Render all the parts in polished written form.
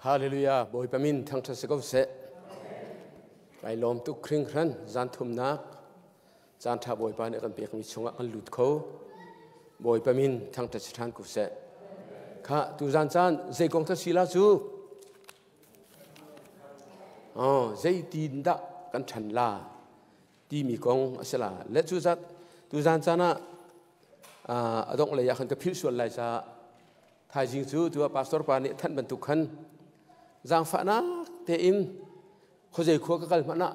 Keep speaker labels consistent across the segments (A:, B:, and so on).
A: Hallelujah Bawipa min thangṭhat si ko seh. Kai lawm tuk hringhran zan thumnak caan ṭha Bawipa nih a kan pekmi chungah kan lut kho. Bawipa min thangṭhat si ṭhan ko seh. Kha tu zan caan zei kong ta si la cu? Oh, zeitin dah kan ṭhan la timi kong a si la. Le cu zat tu zan caan ah a dongh lei ah khan ka philh sual lai caah Thaizing cu tu pastor pa nih thanh bantuk khan zaangfahnak tein khuazei khua ka kal hmanh ah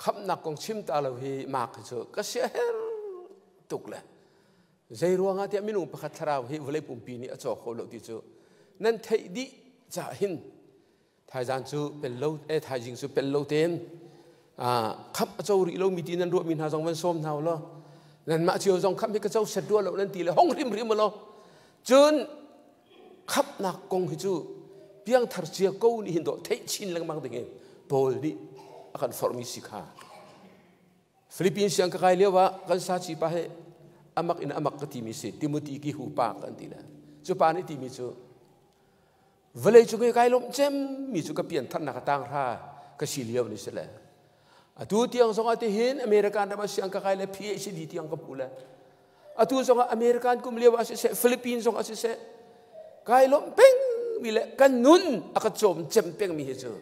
A: khamnak kong chim ta lo hi mak hi cu ka sia her tuk le zei ruangah tiah minung pakhat thlarau hi vawlei pumpi nih a caw kho lo ti cu nan theih dih cah hin thaizan cu pel lo e thaizing cu pel lo tein khamh a co rih lomi ti nan ruahmi hna zong van sawm hna law nanmah cio zong khamh hi ka co set rua lo nan ti le hong hrimhrim law cun khamhnak kong hi cu piangthar cia ko nih hin dawh theih chin lengmang ding in Paul nih a kan forhmi si kha Philippines siang ka kai lio ah kan saci pa he amak in amak ka timi si Timothy ki hu pa kan ti le cu pa nih timi cu Vawlei cung i kai lawmh cemmi cu ka piantharnak a tanghra ka si lio ni si le atu tiang zong ah tihin American ram ah siang ka kai le PhD tiang ka hmu le atu zong ah American kum lio ah siseh Philippines zong ah siseh kai lawmh peng mi le kan nun a ka cawm cem peng mi hi cu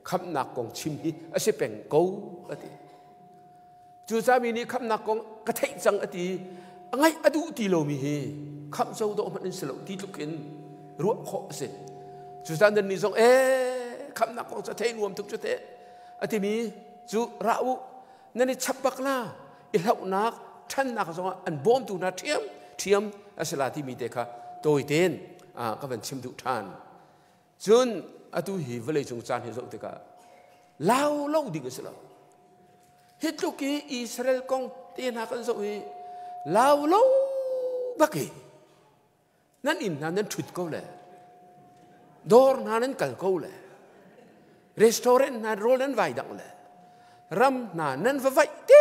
A: khamnak kong chim hi a si peng ko a ti cucaah mi nih khamnak kong ka theih cang a ti a ngaih a duh ti lomi hi khamh co dawh hmanh in si lo ti tluk in ruah khawh a si cucaah nan nih zong ee khamnak kong cu thei nuam tuk cu teh a timi cu ra u nan i chap bak la i hlauhnak ṭhannak zongah an bawmtu hna ṭhiam ṭhiam a si la timi te kha tawi tein ka van chim duh ṭhan Cun atu hi vawleicung caan hi zoh tikah lau lo ding a si lo. Hi tluk i Israel kong te hna kan zoh hi lau lo bak hi nan inn hna nan ṭhut ko le dawr hna nan kal ko le restaurant hna rawl nan vai dang le ram hna nan va vaih te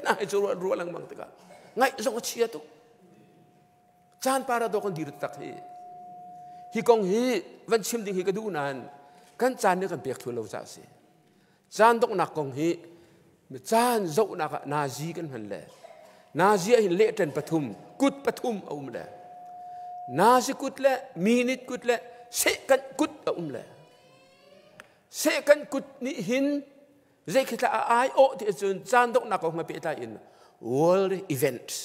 A: hna hi cu ruah ruah lengmang tikah ngaih zong a chia tuk. Caan para dawh kan dir tak hi. Hi kong hi van chim ding hi ka duh nain kan caan nih kan pek thlu lo ca si. Caan donghnak kong hi caan zohnak ah nazi kan hman le nazi ah hin lehṭen pathum kut pathum a um le nazi kut le minute kut le sehkanh kut a um le sehkanh kut nih hin zei khi thla a ai awh ti ahcun caan donghnak kong he pehtlai in world events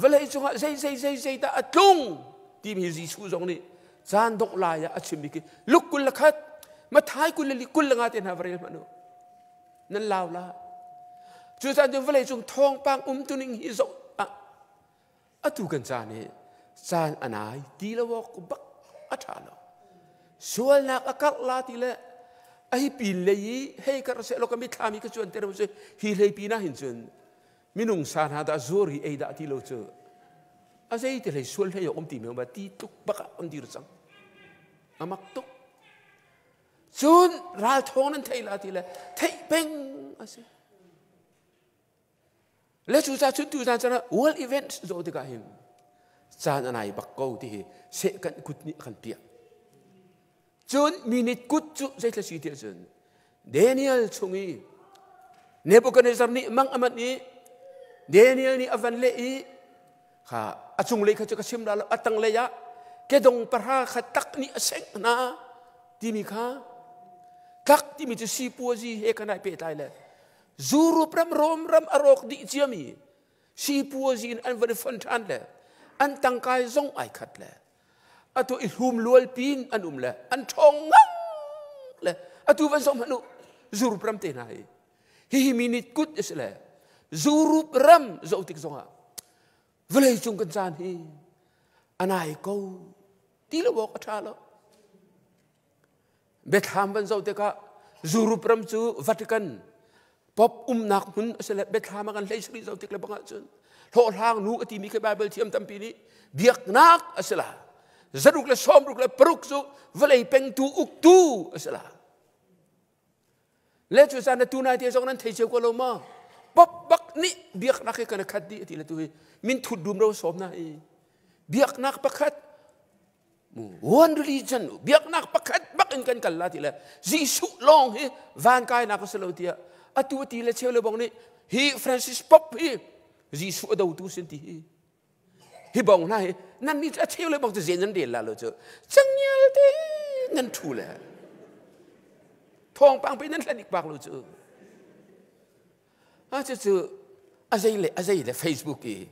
A: Vawlei cungah zei zei zei zei dah a tlung timi Jesuh zong nih caan dongh lai ah a chimmi khi Luke 21 Matthai 25 te hna va rel hmanh u. Nan lau la. Cucaah cun vawlei cung thawngpang umtuning hi zoh ah atu kan caan hi caan a nai ti lo awk bak a ṭha lo. Sualnak a karh la ti le a hi pin lei i hei kar seh law ka mitthlam i ka cuan ter cu hi hlei pin ah hin cun minung sa hna dah zuar i ei dah ti lo cu a zei ti hlei sual hlei um ti mi ba ti tluk bak ah an dir cang amak tuk cun ral thawng nan thei la ti le theih peng a si le cu ca cun tu zan cana world event zo tikah hin caan anai bak ko ti hi seh kan kut nih kan piah Cun minute kut cu zeithla si tiah cun Daniel chung i Nebuchadnezzar nih mang a manh i Daniel nih a van leh i kha a cunglei kha cu ka chim la lo a tanglei ah kedong pahra kha tak nih a sengh hna timi kha tlak timi cu sipuazi he kan ai pehtlai le Zurup ram Rom ram a rawk dih ciami sipuazi in an van i fon ṭhan le an tangkai zong ai khat le Atu i hlum lual pin an um le an ṭhawng ngang le atu van zoh hmanh u Zurup ram te hna hi hihi mi nih kut a si le Zurup ram zoh tik zongah vawlei cung kan caan hi a nai ko ti lo awk a ṭha lo Biathlam van zoh tikah Zurup ram cu Vatican pop umnak hmun a si le biathlam a kan hlei sari zoh tik le bang ahcun hlawhhlang nu a timi khi Bible thiam tampi nih biaknak a si la zaruk le sawmruk le paruk cu vawlei pengtu uktu a si la le cu caan na tu nai te zong nan thei cio ko lo ma pop bak nih biaknak hi kan khat dih ti le tu hi min thut dum ro sawm na hi biaknak pakhat. One religion, biaknak pakhat bak in kan kal la ti le Jesuh lawng hi van kainak a si lo tiah atu ti le cheu le bong nih hi Francis Pope hi Jesuh a dotu sin ti hi hi bong hna hi nan ni a cheu le bong cu zen nan rel la lo cu changial te nan thu le thawngpang pe nan hlan ik bak lo cu a cu cu a zei le a zei le Facebook i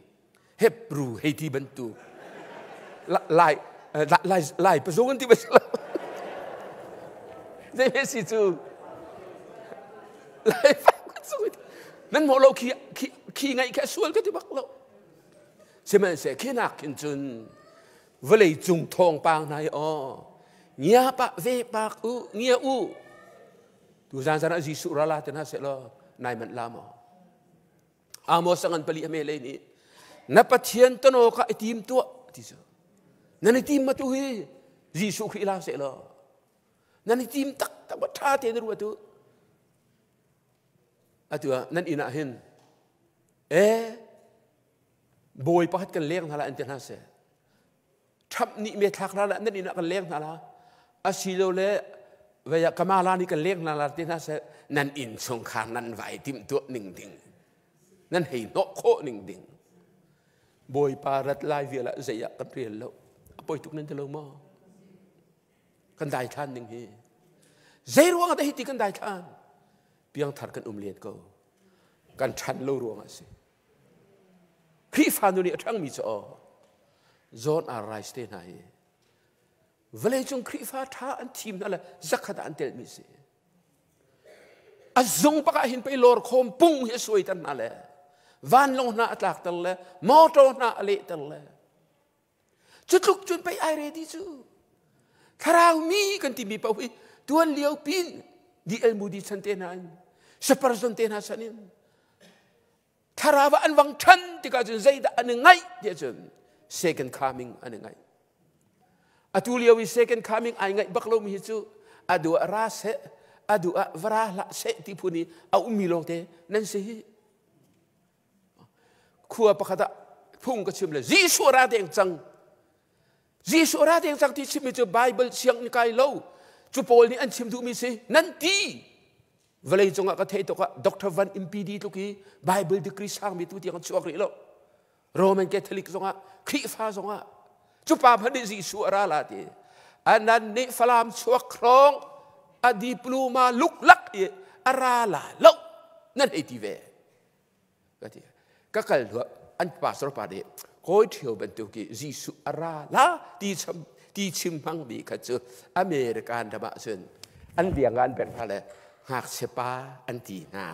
A: Hebrew hei ti bantuk lai lai lai pazung an ti ba lo zei me si cu lai nan mo lo khi khi khi ngai kha sual ka ti bak lo sihmanhseh khi nak khin cun vawlei cung thawngpang hna hi aw ngia pa ve pak u ngia u tu zan zan ah Jesuh rala te hna seh law nai manh la maw Amos a ngan pali ame lei nih na Pathian tano kha i tim tuah ti cu nan i tim ma tu hi Jesuh Khrih la seh law nan i tim tak tak wa tha te na ruat u atu ah nan inn ah hin e bawi pakhat kan leng hna la an ti hna seh Trump nih me thlak hna la nan inn ah kan leng hna la asilole vei ah Kamala nih kan leng hna la ti hna seh nan inn chungkhar nan vai timh tuah ning ding nan hei hnawh khawh ning ding Bawipa rat lai vial ah zei ah kan rel lo a poi tuk nan ti lo maw kan daithlan ning hi zei ruang ah dah hi ti kan daithlan piangthar kan um len ko kan ṭhan lo ruang ah si Khrihfa nu nih a ṭhangmi cu aw John R. Rice te hna hi vawleicung Khrihfa ṭha an thim hna le zakhat ah an telmi si. A zung bak ah hin pei lawr khawm pung hi a suaiter hna le vanlawng hna a tlakter le motor hna a lehter le cu tluk cun pei ai ready cu thlarau mi kan timi paoh hi tuan lio pin D.L. Moody chan te hna in Spurgeon te hna chan in thlarau ah an vang ṭhan tikah cun zeidah an i ngaih tiah cun second coming an i ngaih atu lio i second coming ai ngaih bak lomi hi cu a duh ah ra seh a duh ah va ra hlah seh ti phun i a ummi lawngte nan si hi khua pakhat ah phung ka chim le Jesuh ra deng cang Jesuh ra deng cang ti chimmi cu Bible siang kai lo cu pawl nih an chim duhmi si nan ti vawlei cungah ka theih tuk ah Dr. Van Impidi tluk i Bible degree sangmi tu tiang an chuak rih lo Roman Catholic zongah Khrihfa zongah cu pa hmanh nih Jesuh a ra la ti anan nih Falam chuak hrawng a diploma luklak i a ra la lo nan hei ti ve ka ti ka kal hnu an pastor pa nih kawi ṭhio bantuk i Jesuh a ra la ti chim ti chim hmang mi kha cu American ram ah cun an liang ah an bengh hna le ngakchia pa an ti hna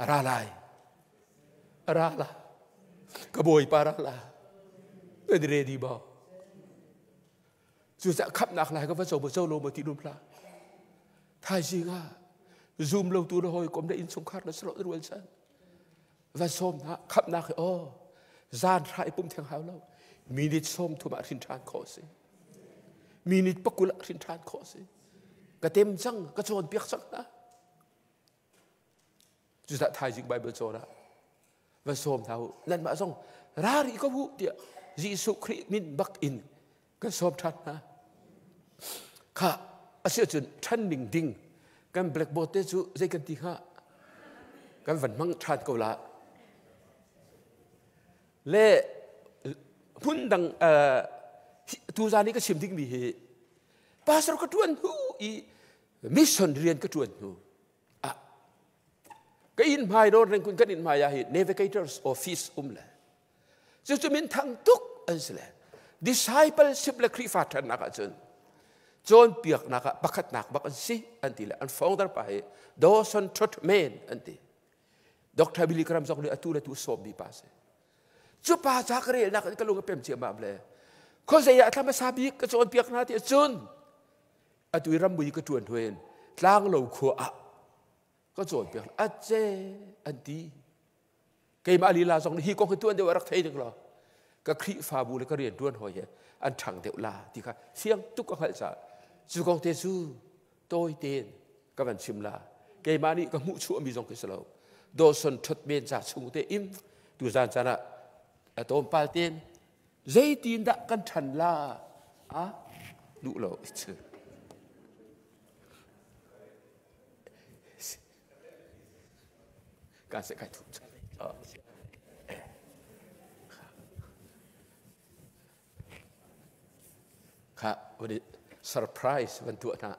A: a ra lai a ra la ka bawipa ra la nan ready ba Cucaah khamhnak lai ka va co co lo maw ti lum hlah. Thaizing ah zum lo tu na hawikom le innchungkhar na salo rual chan. Va sawm hna khamhnak hi aw zan hra i pum theng hau lo. Minute sawm thum ah hrin ṭhan khawh si. Minute pakul ah hrin ṭhan khawh si. Ka tem cang, ka cawnpiak cang hna. Cucaah thaizing Bible cawn ah va sawm hna u nanmah zong ra rih ko u tiah Jesuh Khrih min bak in kan sawm ṭhan hna. Kha a si ahcun ṭhan ning ding kan blackboard te cu zei kan ti hnga kan van hmang ṭhan ko la. Le hmun dang tuzan i ka chim dingmi hi pastor ka ṭuan hnu i mission rian ka ṭuan hnu ah ka inn hmai rawn reng kun kan inn hmai ah hi navigators office um le cucu min thang tuk an si le discipleship le Khrihfa ṭhannak ah cun cawnpiaknak ah pakhatnak bak an si an ti le an founder pa hi Dawson Trotman an ti Dr. Billy Graham zong nih atu le tu sawmmi pa si cu pa ca ka relnak in ka lung a pem ciammam le khuazei ah thla hmasa bik ka cawnpiak hna ti cun atu i rammui ka ṭuan huen tlanglo khua ah ka cawnpiak a ce an ti keimah lila zong nih hi kong hi tuan deuh a rak thei ding lo ka Khrihfabu le ka rian ṭuan hawi he an ṭhang deuh la ti kha fiang tuk ka hngalh caah cu kong te cu tawi tein ka van chim la keimah nih ka hmuh chuahmi zong khi si lo Dawson ṭhut men ca chung te in Tuzan caan ah a tlawmpal tein zeitin dah kan ṭhan la a duh lo cu. Ka se kai thu. Kha surprise van tuah hna.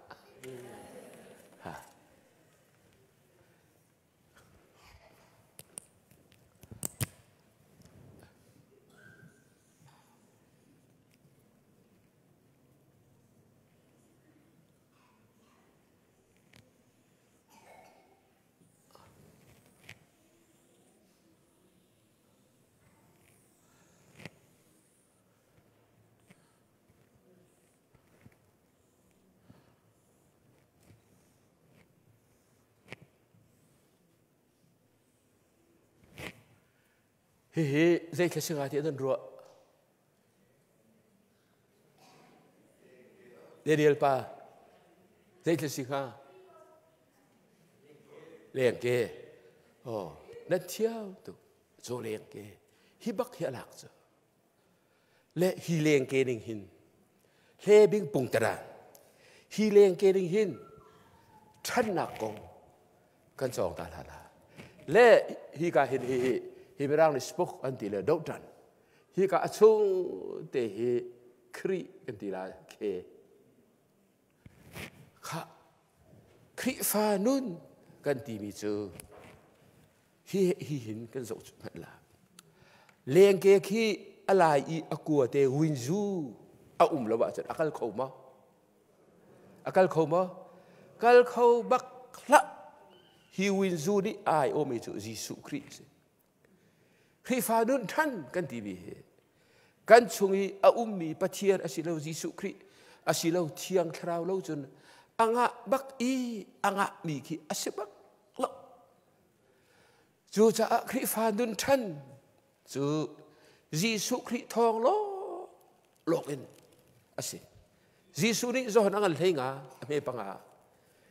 A: Ha. Hihi zei thla singa ti an ruah? Daniel pa zei thla si hnga? Lengke. Oh, nan thiam tuk. Caw lengke. Hi bak hi a lak cu. Le hi lengke ning hin hle bing pung taran. Hi lengke ning hin ṭhannak kong kan cawng ta hna la. Le hi ka hin hi hi hi mirang nih spoke an ti le dohṭan. Hi ka a chung te hi Khrih kan ti la khe. Kha Khrihfa nun kan timi cu hi hi hin kan zoh hmanh la. Lengke khi a lai i a kua te winzu a um lo ahcun a kal kho maw? A kal kho maw? Kal kho bak hlah. Hi winzu nih ai awmi cu Jesuh Khrih a si. Khrihfa nun ṭhan kan timi hi kan chung i a ummi Pathian a si lo Jesuh Khrih a si lo Thiang Thlarau lo cun a ngah bak i a ngahmi khi a si bak lo. Cucaah Khrihfa nun ṭhan cu Jesuh Khrih thawng lawng in a si. Jesuh nih Johan a ngan hlei nga a hme panga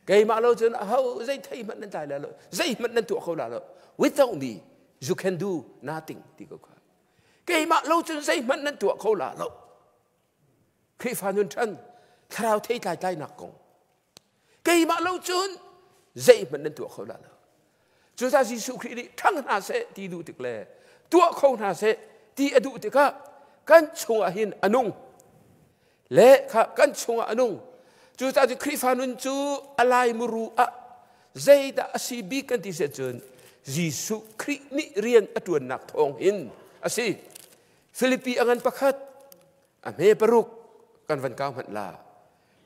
A: keimah lo cun aho zei thei hmanh nan tlai la lo zeihmanh nan tuah kho la lo without me you can do nothing ti ko kha keimah lo cun zeihmanh nan tuah kho la lo Khrihfa nun ṭhan thlarau thei tlai tlainak kong keimah lo cun zeihmanh nan tuah kho la lo cucaah Jesuh Khrih nih ṭhang hna seh ti duh tik le tuah kho hna seh ti a duh tikah kan chungah hin a nung le kha kan chungah a nung cucaah cun Khrihfa nun cu a lai muru ah zeidah a si bik kan ti seh cun Jesuh Khrih nih rian a ṭuannak thawng hin a si Filipi a ngan pakhat a hme paruk kan van kau hmanh la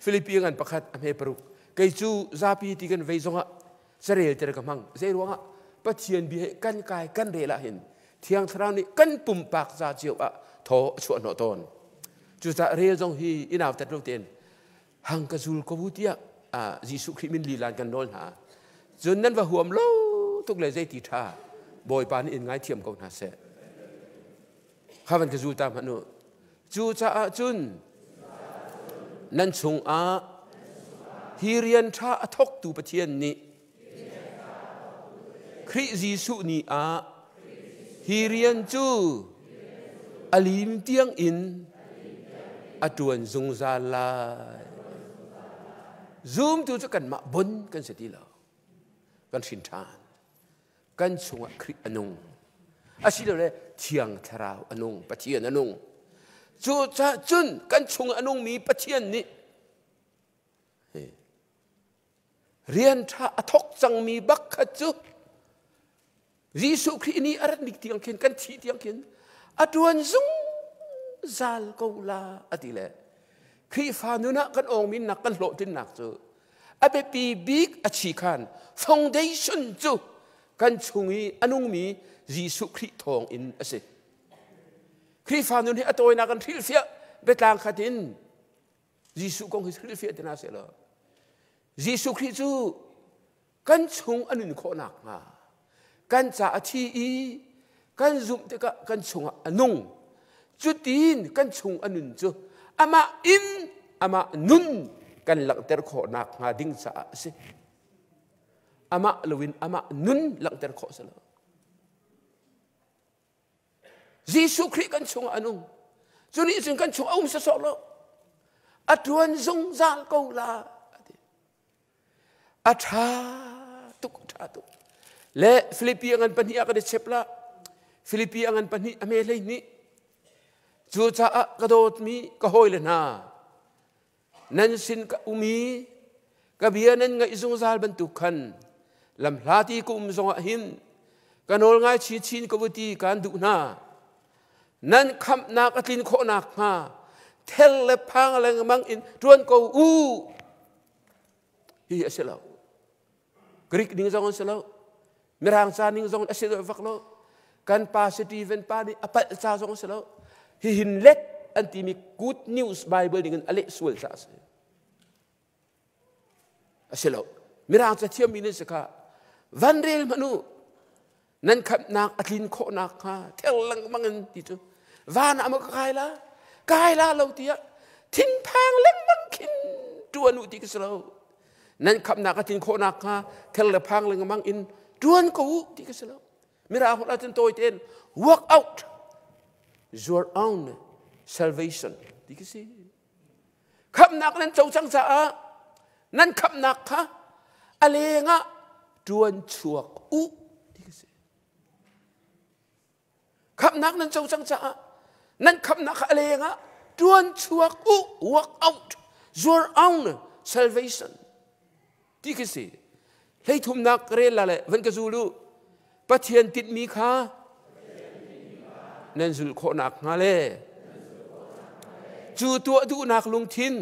A: Filipi ngan pakhat a hme paruk kei cu zapi ti kan vei zongah carel ter ka hmang zei ruangah Pathian bia he kan kai kan rel ah hin Thiang Thlarau nih kan pumpak za cio ah thaw a chuah hnawh tawn cucaah rel zong hi inau tat lo tein hang ka zul ko bu tiah Jesuh Khrih min lilan kan nawl hna cun nan va huam lo tuk le zei ti ṭha Bawipa nih in ngaithiam ko hna seh kha van ka zul ta hmanh u Cucaah cun nan chungah hi rian ṭha a thawktu Pathian nih Khrih Jesuh ni ah hi rian cu a lim tiangin a ṭuan zungzal lai. Zumtu cu kanmah bon kan si ti lo. Kan hrin ṭhan. Kan chungah Khrih a nung. Asilole Thiang Thlarau a nung, Pathian a nung. Cucaah cun kan chung a nungmi Pathian nih rian ṭha a thawk cangmi bak kha cu Jesuh Khrih nih a rat nik tiang khin kan thih tiang khin a ṭuan zungzal ko la a ti le Khrihfa nun ah kan awngminnak kan hlawhtlinnak cu a biapi bik a chi khan foundation cu kan chung i a nungmi Jesuh Khrih thawng in a si. Khrihfa nun hi a tawinak kan hrilhfiah biatlang khat in Jesuh kong hi hrilhfiah ti hna seh law Jesuh Khrih cu kan chung a nun khawh nakhnga kan ca a thi i kan zumh tikah kan chungah a nung cutin kan chung a nun cu amah in amah nun kan langhter khawh nakhnga ding caah a si amah loin amah nun langhter khawh si lo. Jesuh Khrih kan chungah a nung. Cu nih cun kan chung a um sawsawh lo. A ṭuan zungzal ko la. A ṭha tuk, a ṭha tuk. Le Filipi a ngan pahnih ah kan i chep la. Filipi a ngan pahnih a me 12. Cucaah ka dawtmi ka hawile hna, nan sin ka um i ka bia nan ngaih zungzal bantuk khan lamhlati ka um zongah hin ka nawl ngai chinchin ka ti kaan duh hna. Nan khamhnak a tlin khawh nakhnga thel le phang lengmang in ṭuan ko u. Hi a si lo. Greek ning zong an si lo. Mirang ca ning zong a si lo vak lo. Kan pa Stephen pa nih a palh ca zong a si lo. Hihin let an timi Good News Bible ning in a leh sual ca a si. A si lo. Mirang ca thiammi nan si kha. Van rel hmanh u. Nan khamhnak a tlin khawh nakhnga thel lengmang in ti cu van ah maw ka kai la kai la lo tiah thinphang lengmang khin ṭuan u ti ka si lo. Nan khamhnak a tlin khawh nakhnga thel le phang lengmang in ṭuan ko u ti ka si lo. Mirang holh ahcun tawi tein work out your own salvation ti ka si. Khamhnak nan co cang caah nan khamhnak kha a lengah ṭuan chuak u ti ka si. Khamhnak nan co cang caah nan khamhnak kha a lengah ṭuan chuak u, work out your own salvation ti khi si. Hleithumnak rel la le van ka zul u. Pathian tinhmi kha nan zulh khawh nakhnga le cu tuah duhnak lungthin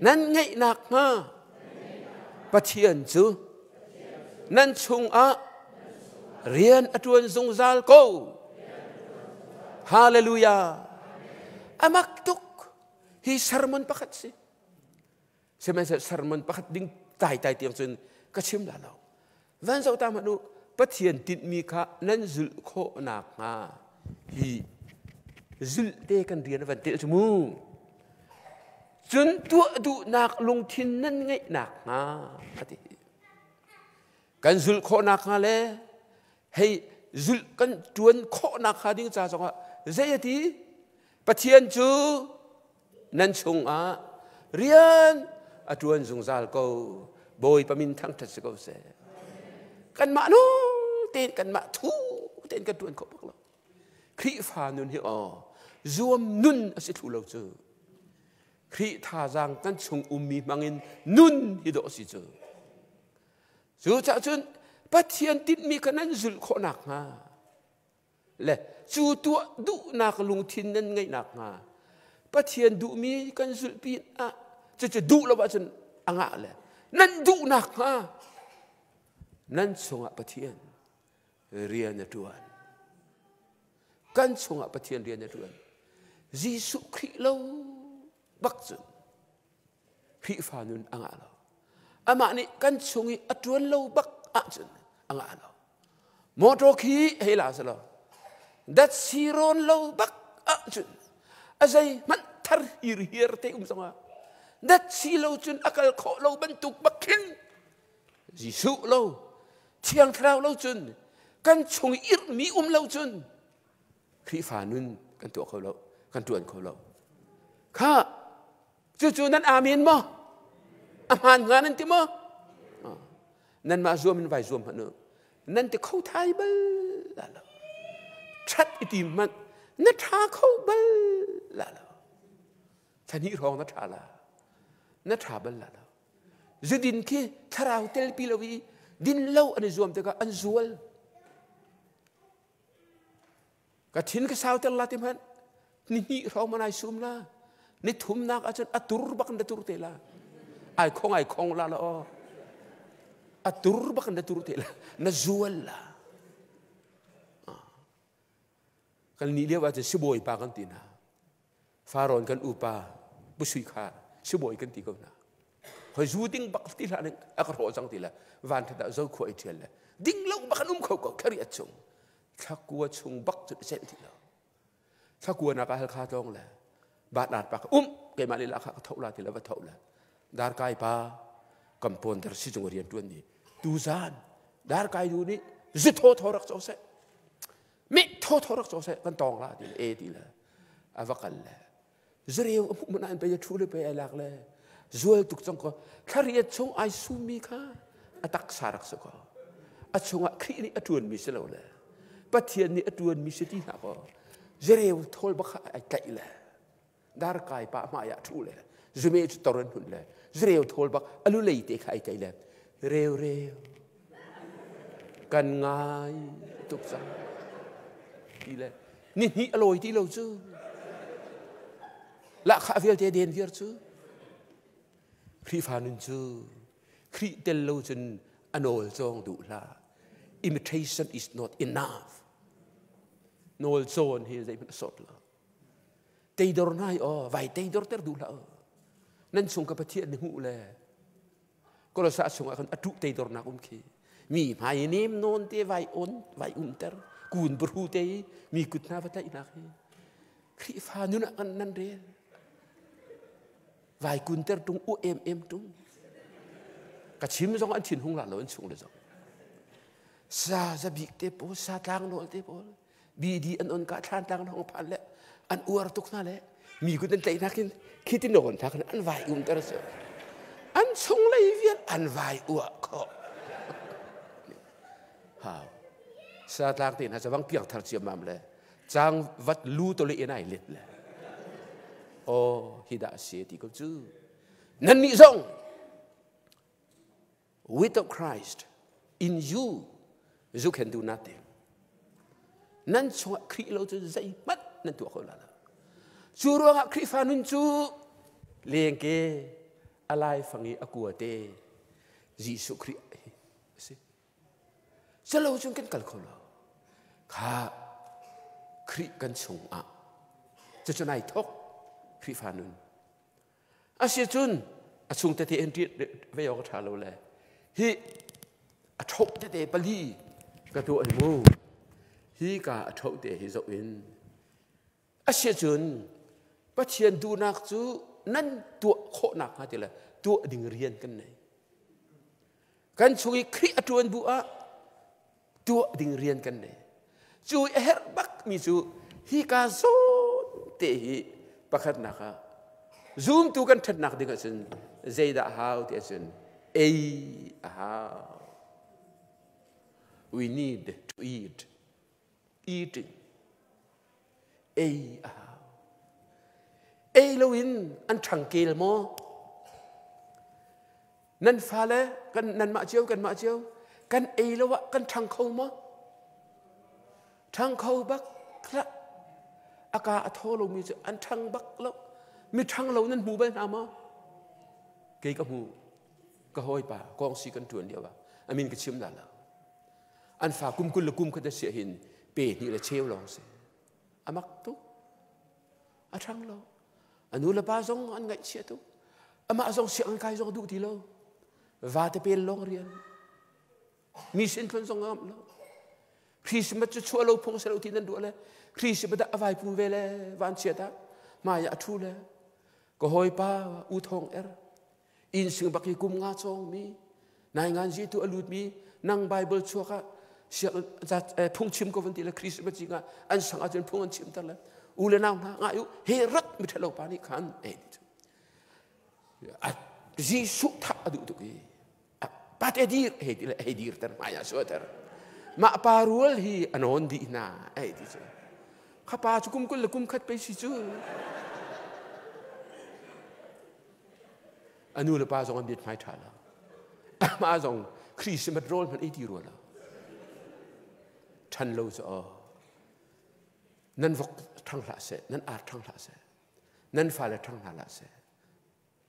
A: nan ngeih nakhnga Pathian cu nan chungah rian a ṭuan zungzal ko. Hallelujah. Amak tuk. Hi sermon pakhat si. Sihmanhsehlaw sermon pakhat ding taitai tiang cun ka chim la lo. Van zoh ta hmanh u, Pathian tinhmi kha nan zulh khawh nakhnga hi zulh te kan rian a van tel cu mu. Cun tuah duhnak lungthin nan ngeih nakhnga a ti. Kan zulh khawh nakhnga le hei zulh kan ṭuan khawh nakhnga ding ca zongah zei a ti? Pathian cu nan chungah rian a ṭuan zungzal ko. Bawipa min thangṭhat si ko seh. Kanmah nu tein kanmah thu tein kan ṭuan kho bak lo. Khrihfa nun hi aw zuam nun a si thlu lo cu. Khrih thazaang kan chung ummi hmangin nun hi dawh a si cu. Cucaah cun Pathian tinhmi kha nan zulh khawh nakhnga le cu tuah duhnak lungthin nan ngeih nakhnga Pathian duhmi kan zulh pin ah cucu duh lo ahcun a ngah le nan duh nakhnga nan chungah Pathian rian a ṭuan. Kan chungah Pathian rian a ṭuan. Jesuh Khrih lo bak cun Khrihfa nun a ngah lo. Amah nih kan chung i a ṭuan lo bak ahcun a ngah lo. Motor khi hei la selaw dat si rawn lo bak ahcun a zei hmanh thar hirhiar te um zongah dat si lo cun a kal khawh lo bantuk bak khin Jesuh lo Thiang Thlarau lo cun kan chung i irhmi um lo cun Khrihfa nun kan tuah kho lo kan ṭuan kho lo. Kha cucu nan amen maw? A hmaan hnga nan ti maw? Nanmah zuam in vai zuam hmanh u. Nan ti kho thai bal la lo. Ṭhat i tim hmanh na ṭha kho bal la lo. Thla hnih hrawng na ṭha la. Na ṭha bal la lo. Zudin khi thlarau telpi lo i din lo an i zuam tikah an zual. Ka thin ka sauter la ti hmanh ni hnih hrawng man ai sum la ni thumnak ahcun a tur bak in na tur te la ai khong ai khong la la aw a tur bak in na tur te la na zual la kan nih lio ahcun sibawi pa kan ti hna Farawn kan upa Pu Sui Khar sibawi kan ti ko hna hoi zu ding bak ti hlah ning a ka hrawh cang ti le van that ah zo khua i ṭhial le ding lo bak an um kho ko khari at chung thlakua chung bak cu celh ti lo thlakua nak ah halkha tlawng le bat lat pa um keimah lila kha ka tho la ti le va tho le darkai pa kampon dar si cung rian tuan ni tu zan darkai du nih zu tho tho rak cho seh mi Tho tho rak caw seh kan tawng la ti le e ti le a va kal le zureu a hmuh hmanh ah pei a thu le pei ai lak le zual tuk cang ko thlariat chung ai summi kha a taksa rak si ko a chungah Khrih nih a ṭuanmi si lo le Pathian nih a ṭuanmi si ti hna kaw zureu thawl bak kha ai tlaih le darkai pa hmai ah ṭhu le zume cu tor an hun le zureu thawl bak a lulei te kha ai tlaih le reu reu kan ngai tuk cang ti le ni hnih a lawi ti lo cu lahkhah vialte den viar cu Khrihfa nun cu Khrih tel lo cun a nawl cawng duh hlah. Imitation is not enough. Nawl cawn hi zeihmanh a sawt lo. Teidor hna hi aw vai teidor ter duh hlah. Nan chung ka Pathian ni hmuh le Kolosa chungah khan a ṭuh teidornak um khi mi hmai nem nawn te vai on vai umter kun bru te i mi kut hna va tlaihnak hi Khrihfa nun ah kan nan rel vai kunter tung u em em tung ka chim zong an thin hung la lo an chung le zong sa zabik te pawl sa tlang nawl te pawl BD an on ka thlan tlang hong phan le an uar tuk hna le mi kut an tlaih nakin khi tin on tha an vai um ter se an chung lei vial an vai ua kho hau sa tlang te hna cawang piang thar chiam mam le chang vat lu to le in ai let le o hi da se ti ko chu nan nih zong Without Christ in you, you can do nothing. Nan chungah Khrih lo cu zeihmanh nan tuah kho la lo. Cu ruangah Khrihfa nun cu lengke a laifang i a kua te Jesuh Khrih hi a si. Calo cun kan kal kho lo. Kha Khrih kan chungah cucu nai thok Khrihfa nun. Asicun a chung tete in ṭih ve awk a ṭha lo le hi a ṭhoh tete pali ka tuah hi mu hi ka a ṭhoh te hi zoh in asicun Pathian duhnak cu nan tuah khawhnak hnga ti le tuah ding rian kan nei. Kan chung i Khrih a ṭuan bu ah tuah ding rian kan nei. Cu a herh bakmi cu hika zawn te hi pakhatnak ah zumtu kan ṭhatnak ding ahcun zeidah a hau ti ahcun ei a hau. We need to eat. Eating. Ei a hau. Ei loin an ṭhangkel maw? Nan fale kan nanmah cio kanmah cio kan ei lo ah kan ṭhang kho maw? Ṭhang kho bak hlah. A ka a thaw lomi cu an ṭhang bak lo. Mi ṭhang lo nan hmu bal hna maw? Kei ka hmu. Ka hawipa kawngsi kan ṭuan lio ah a min ka chim dah lo. An fa kum 20 le kum khat a si hin pe hnih le cheu lawng si. A mak tuk. A ṭhang lo. A nu le pa zong an ngaihchia tuk. Amah zong sianginn kai zong a duh ti lo. Vate pel lawng rian. Mi sin thlun zong a ngamh lo. Christmas cu chuah lo phung se lo ti nan duh le Christmas ah a vai pum ve le vanchiat ah hmai ah a ṭhu le ka hawipa u thong er inn sing bak i kum nga cawng mi nai ngan zi tu a lut mi nang Bible chuak ah phungchim ko van ti le Christmas cing ah an sang ahcun phung an chim ter le u le nau hna ngai u he rat mi ṭhalo pa nih khan ei ti Jesuh thah a duh tuk i pa te dir hei ti le hei dir ter hmai ah suater mah pa rual hi a nawn dih hna ei ti cu kha pa cu kum 20 le kum khat pei si cu A nu le pa zong an biat hmai ṭha lo. Amah zong Christmas rawl hmanh ei ti rua lo. Ṭhan lo cu aw. Nan vok ṭhang hlah seh, nan ar ṭhang hlah seh, nan fale ṭhang hna hlah seh.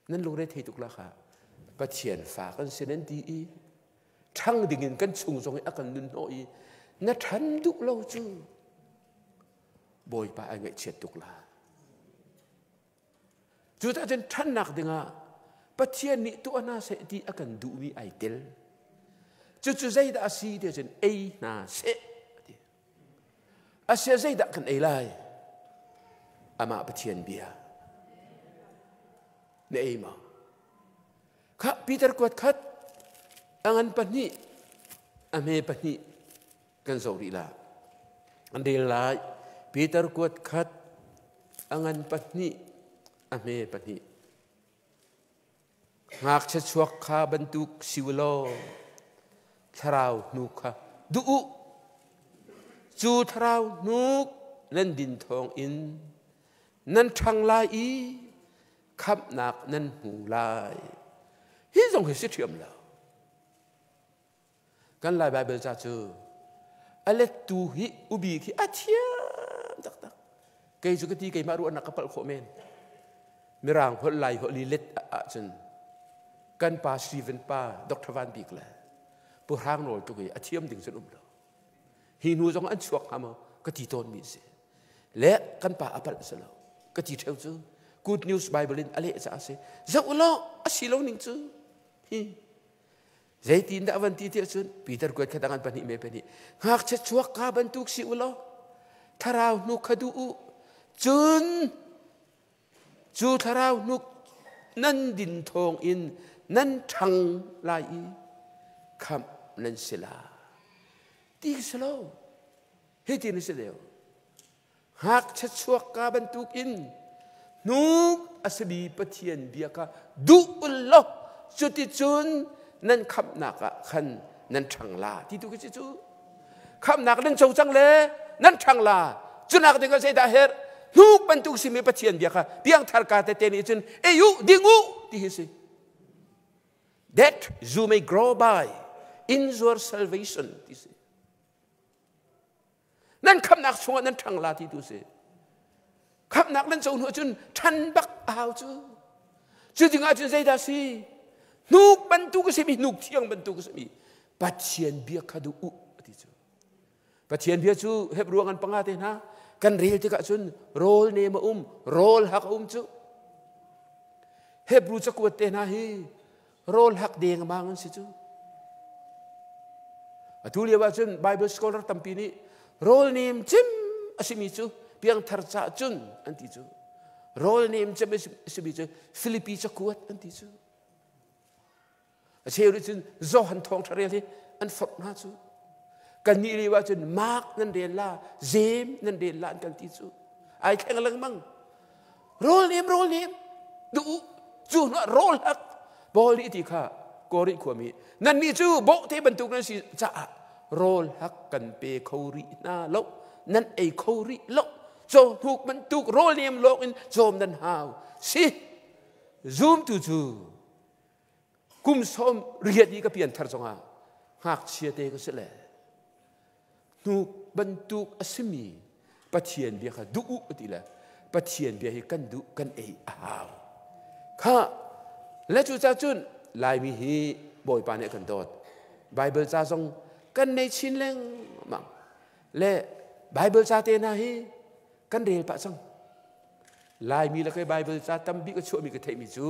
A: Nan lungre thei tuk la kha. Pathian fa kan si nan ti i ṭhang dingin kan chung zong i a kan nun hnawh i na ṭhan duh lo cu Bawipa ai ngaihchiat tuk la. Cucaah cun ṭhannak dingah Pathian nih tuah hna seh ti a kan duhmi ai tel. Cucu zeidah a si ti ahcun ei hna seh a ti. Asia zeidah kan ei lai? Amah Pathian bia. Na ei maw? Kha Peter kuat khat a ngan pahnih a hme pahnih kan zoh rih la. An rel lai. Peter kuat khat a ngan pahnih a hme pahnih. Ngakchia chuak kha bantuk si u law thlarau hnuk kha duh u. Cu thlarau hnuk nan din thawng in nan ṭhang lai i khamhnak nan hmu lai. Hi zong hi si ṭhiam lo. Kan Lai Baibal ca cu a lettu hi ubi khi a thiam taktak. Kei cu ka ti keimah ruahnak ka palh khawh men. Mirang holh Lai holh i let ahcun kan pa Stephen pa Dr. Van Bik le Pu Hrang Nawl tluk i a thiam ding cun um lo. Hi hnu zong an chuak hnga maw ka ti tawnmi a si. Le kan pa a palh si lo. Ka ti ṭheo cu Good News Bible in a leh caah a si. Zoh law a si lo ning cu hi Zeitin dah van ti tiah cun Peter kuat kha dangan pahnih me pahnih ngakchia chuak ka bantuk si u law thlarau hnuk kha duh u cun cu thlarau hnuk nan din thawng in nan ṭhang lai i khamh nan si la ti si lo hitin si deu ngakchia chuak ka bantuk in hnuk a simi Pathian bia kha duh u law cuticun nan khamhnak ah khan nan ṭhang la ti tu khi cu khamhnak nan co cang le nan ṭhang la cunak ding ah zeidah herh hnuk bantuk simi Pathian bia kha piangthar ka tete nih cun ei u ding u ti hi si that you may grow by in your salvation ti si Nan khamnak chungah nan ṭhang la ti tu si. Khamnak nan co hnu cun ṭhan bak a hau cu. Cu dingah cun zeidah si? Hnuk bantuk a simi, hnuk thiang bantuk a simi Pathian bia kha duh u ti cu. Pathian bia cu Hebrew ngan panga te hna kan rel tikah cun rawl nem a um, rawl hak a um cu. Hebrew cakuat te hna hi rawl hak deng mang an si cu. Atu lio ahcun Bible scholar tampi nih rawl nem cim a simi cu piangthar ca cun an ti cu. Rawl nem cim a simi cu Filipi cakuat an ti cu. A cheu nih cun Johan thawngṭha rel hi an forh hna cu. Kannih lio ahcun Mark nan rel la, Jeim nan rel la an kan ti cu. Ai thleng lengmang. Rawl nem rawl nem duh cu hnuah rawl hak Paul nih ti kha Korin khuami nannih cu bawhte bantuk nan si caah rawl hak kan pe kho rih hna lo nan ei kho rih lo cawhnuk bantuk rawl nem lawng in cawm nan hau si zumtu cu kum sawm riat i ka pianthar zongah ngakchia te ka si le hnuk bantuk a simi Pathian bia kha duh u ti le Pathian bia hi kan duh kan ei a hau kha le cu ca cun Laimi hi Bawipa nih kan dawt Bible ca zong kan nei chin lengmang le Bible ca te hna hi kan rel pah cang Laimi le kai Bible ca tambi ka chuahmi ka theihmi cu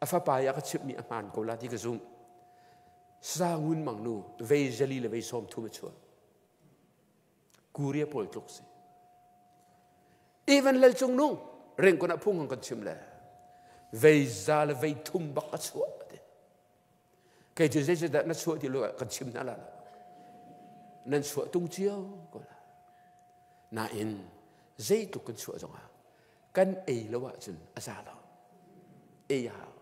A: a fapa i a ka chimhmi a hmaan ko la ti ka zumh Sangun mang nu vei zali le vei sawm thum a chuah. Korea pawl tluk si. Even lal cung nung rengkon ah phung kan chim le vei za le vei thum bak a chuah ti. Kei cu zeidah na chuah ti lo kan chim hna la. Nan chuah tung cio ko la. Nain zeitluk kan chuah zongah kan ei lo ahcun a za lo. Ei a hau.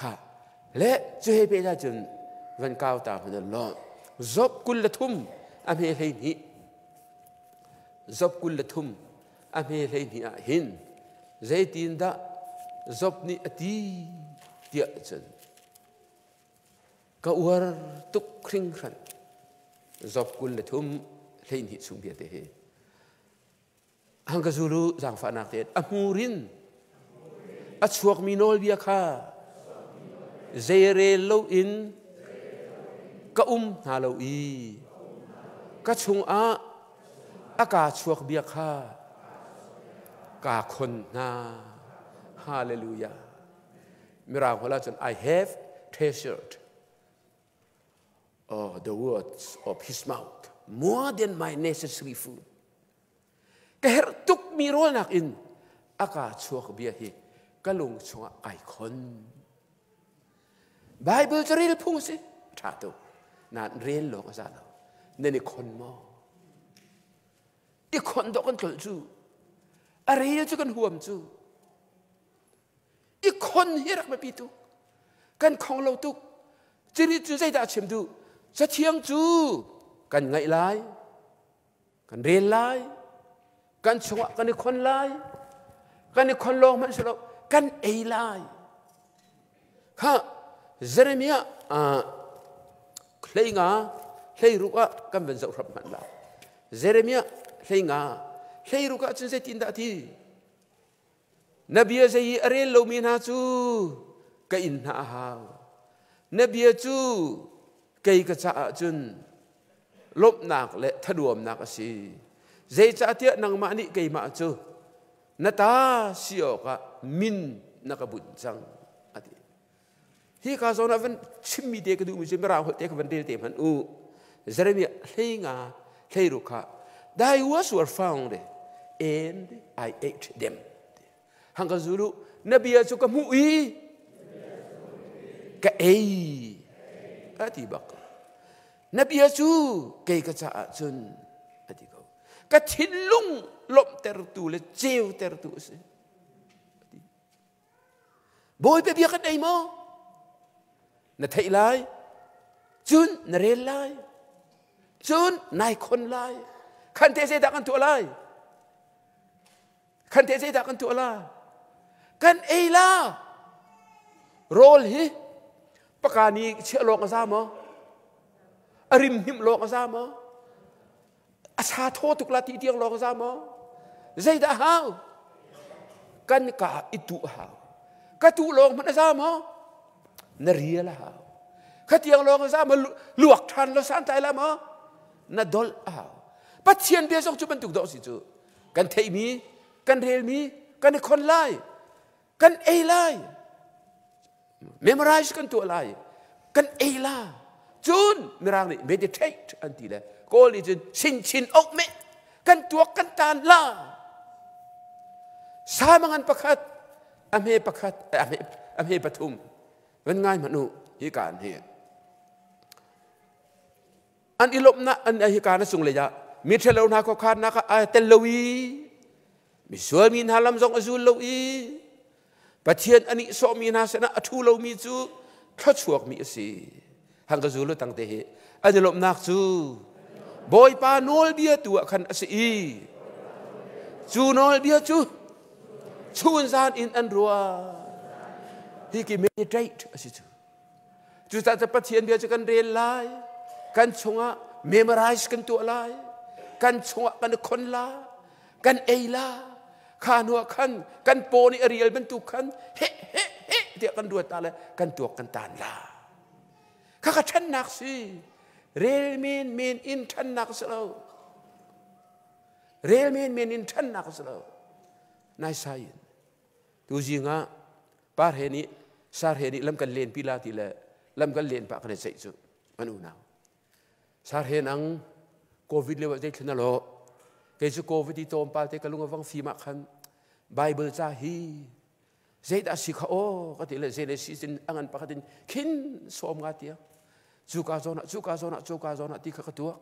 A: Kha le cu he pehzai cun van kau ta hmanh law Job 23 a hme 12 Job 23 a hme 12 ah hin zeitindah Job nih a ti tiah cun ka uar tuk hringhran Job 23 12 chung bia te hi Hang ka zul u zaangfahnak tein a hmur in a chuakmi nawlbia kha zeirel loin ka um hna lo i ka chungah a kaa chuak bia kha kaa khon hna. Hallelujah. Mirang holh ahcun I have treasured oh, the words of his mouth more than my necessary food. Ka herh tukmi rawlnak in a ka chuak bia hi ka lung chungah kai khon. Bible cu rel phung si ṭha tuk. Nain rel lawng a za lo. Nan i khon maw? I khon dawh kan tlolh cu. A rel cu kan huam cu. I khon hi rak biapi tuk. Kan khong lo tuk. Ciri cu zeidah a chim duh? Cathiang cu kan ngaih lai, kan rel lai, kan chungah kan i khon lai, kan i khon lawng hmanh si lo, kan ei lai. Kha Jeremiah hlei nga 16 ah kan van zoh hram hmanh la. Jeremiah 15 16 ah cun zeitin dah ti? Na bia zei i a rel lomi hna cu ka inn hna a hau. Na bia cu kei ka caah cun lawmhnak le thanuamnak a si. Zeicahtiah nangmah nih keimah cu na ta si awkah min na ka bunh cang a ti. Hi ka zawn ah van chimmi te ka duhmi cu Mirang holh te ka van rel te hmanh u. Jeremiah 15 16 kha Thy words were found and I ate them. Hang ka zulu na bia cu ka hmuh i ka ei a ti bak. Na bia cu kei ka caah cun a ti ko. Ka thinlung lawmhtertu le ceutertu a si. Bawipa bia kan ei maw? Na theih lai, cun na rel lai, cun nai khon lai. Khan te zeidah kan tuah lai? Khan te zeidah kan tuah la? Kan ei la. Rawl hi paka ni chiah lawng a za maw? A rim hnim lawng a za maw? A sa thaw tuk la ti tiang lawng za maw? Zeidah hau? Kan ka i tuh hau. Ka tuh lawng hmanh a za maw? Na rial a hau. Kha tiang lawng a za maw? Luak ṭhan lo san tlai la maw? Na dolh a hau. Pathian bia zong cu bantuk dawh si cu. Kan theihmi, kan relmi, kan i khon lai, kan ei lai. Memorize kan tuah lai. Kan ei la. Cun Mirang nih meditate an ti le Kawl nih cun chinchin ok me kan tuak kan tan la. Samangan pakhat a hme pakhat a hme pathum van ngai hmanh u hi ka an hi. An i lawmhnak an hi ka na cung lei ah mi ṭhalo hna khuakhannak ah ai tel lo i misual mi hna lam zong a zul lo i Pathian a nihsawhmi hna sinah a ṭhu lomi cu thluachuakmi a si. Hang ka zul tang te hi an i lawmhnak cu Bawipa nawlbia tu ah khan a si i cu nawlbia cu chun zan in an ruah. Hi ki meditate a si cu. Cucaah Pathian bia cu kan rel lai, kan chungah memorize kan tuah lai, kan chungah kan i khon la, kan ei la. Kha hnu ah khan kan paw nih a rial bantuk khan he he he tiah kan ruat ta le kan tuak kan tan la. Kha ka ṭhannak si. Rel men men in ṭhannak si lo. Rel men men in ṭhannak si lo. Nai sai in. Tuzing ah par he nih sar he nih lam kan len pi la ti le lam kan len pah kan i ceih cu an unau. Sar he nang COVID lio ah zeithil na lawh. Kei cu COVID i tlawmpal te ka lung a vang fim ah khan Bible ca hi zeidah si kha aw ka ti le zei le si sin a ngan pakhat in khin sawm nga tiang cuka zawn ah cuka zawn ah cuka zawn ah ti kha ka tuak.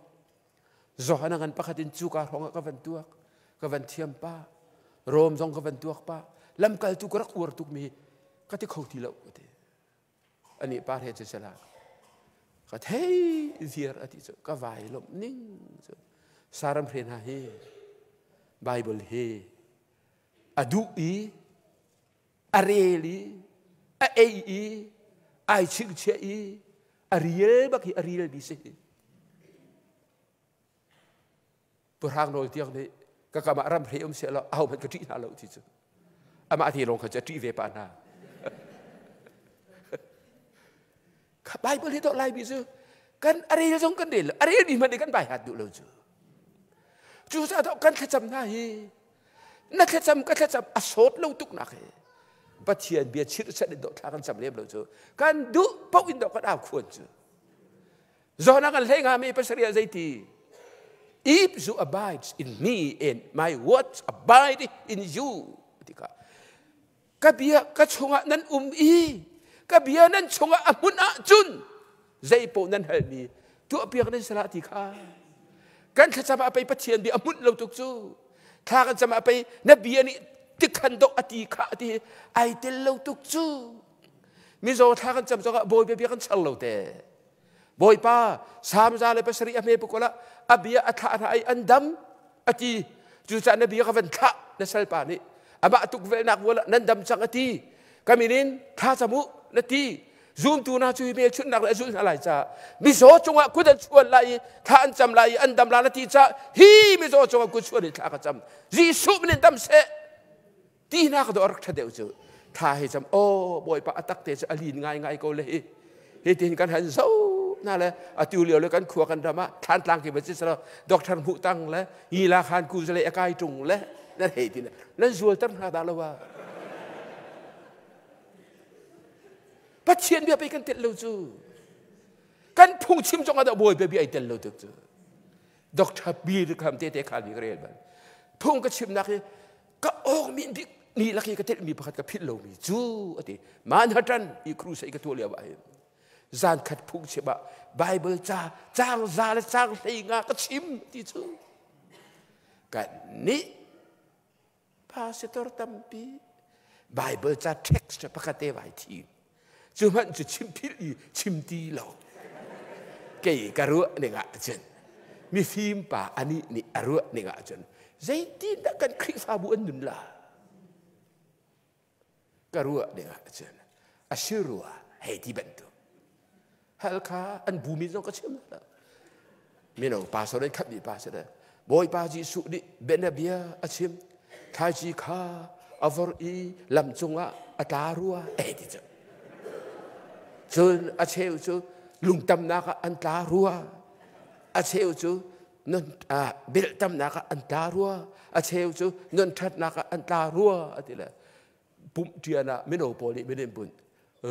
A: Johan a ngan pakhat in cuka hrawng ah ka van tuak ka van thiam pa Rom zong ka van tuak pa lamkaltu ka rak uar tukmi ka ti kho ti lo ka ti ani par he cu sela ka thei viar a ti cu ka vai lomh ning cu saram hre hna hi Bible hi a duh i a rel i a ei i ai chingchiah i a rial bak hi a rial mi si Puhrang nawl tiang nih ka kam ah ram hle um seh law aho hmanh ka ṭih hna lo ti cu amah te lawng kha cu a ṭih ve pah hna Bible hi dawh Laimi cu kan a rel zong kan rel lo a rel mi hmanh nih kan bai hat duh lo cu cucaah kan thlacam hna hi na thlacam ka thlacam a sawt lo tuk nak hi Pathian bia chirhchan in dawh thla kan cam lem lo cu kan duh paoh in dawh kan au khuan cu Jonah kan hlei ngami pasarih ah zeiti if you abide in me and my words abide in you tika ka bia ka chungah nan um i ka bia nan chungah a hmun ahcun zeipaoh nan halmi tuahpiak nan si lah ti kha. Kan thlacam ah pei Pathian bia a hmunh lo tuk cu. Thla kan cam ah pei na bia nih tikhan dawh a ti kha a ti ai tel lo tuk cu. Mizaw thla kan cam zongah Bawipa bia kan char lo te. Bawipa Salm 107 a hme pakul ah a bia a thlah hna i an dam a ti. Cucaah na bia ka van thlah na salpa nih amah tukvelhnak vual ah nan dam cang a ti. Ka min in thla cam u na ti. Zumtu hna cu hi hmelchunhnak le a zulh hna lai caah mizaw cungah kut an chuan lai i thla an cam lai i an dam lai na ti caah hi mizaw cungah kut chuan i thla ka cam. Jesuh min in dam seh ti hna ka dawh rak ṭha deuh cu thla hi cam aw Bawipa a tak te cu a lin ngaingai ko le hi hi tin kan han zo na le atu lio le kan khua kan ram ah thlantlang ki ba si salo doctor hmuh tang le hi la khan ku zale akai tung le nan hei tin nan zual tar hna da lo wa Pathian bia pei kan tel lo cu kan phungchim zong ah dah Bawipa bia ai tel lo tuk cu Dr. Bill kham te te khal mi ka rel bal phung ka chimnak hi ka awk min bik ni lak i ka telh mi pakhat ka philh lomi cu ati Manhattan i crusade ka tuah lio ah hin zan khat phung chim ah Bible ca cang za le cang hlei nga ka chim ti cu kan nih pastor tampi Bible ca text pakhat te vai thim cu hmanh cu chim philh i chim ti lo kei ka ruah ning ah cun mifim pa anih nih a ruah ning ah cun zeitindah kan Khrihfabu an nun la ka ruah ning ah cun a si rua hei ti bantuk Halkha an bu mi zong ka chim lo mino pastor in khat mi pastor Bawipa Jesuh nih bianabia a chim thlaici kha a vor i lam cungah a tla rua eh ti cu cun a cheu cu lungtamnak ah an tla rua a cheu cu non bilhtamnak ah an tla rua a cheu cu non ṭhatnak ah an tla rua a ti le pumh ṭian ah mino pawl nih minin bunh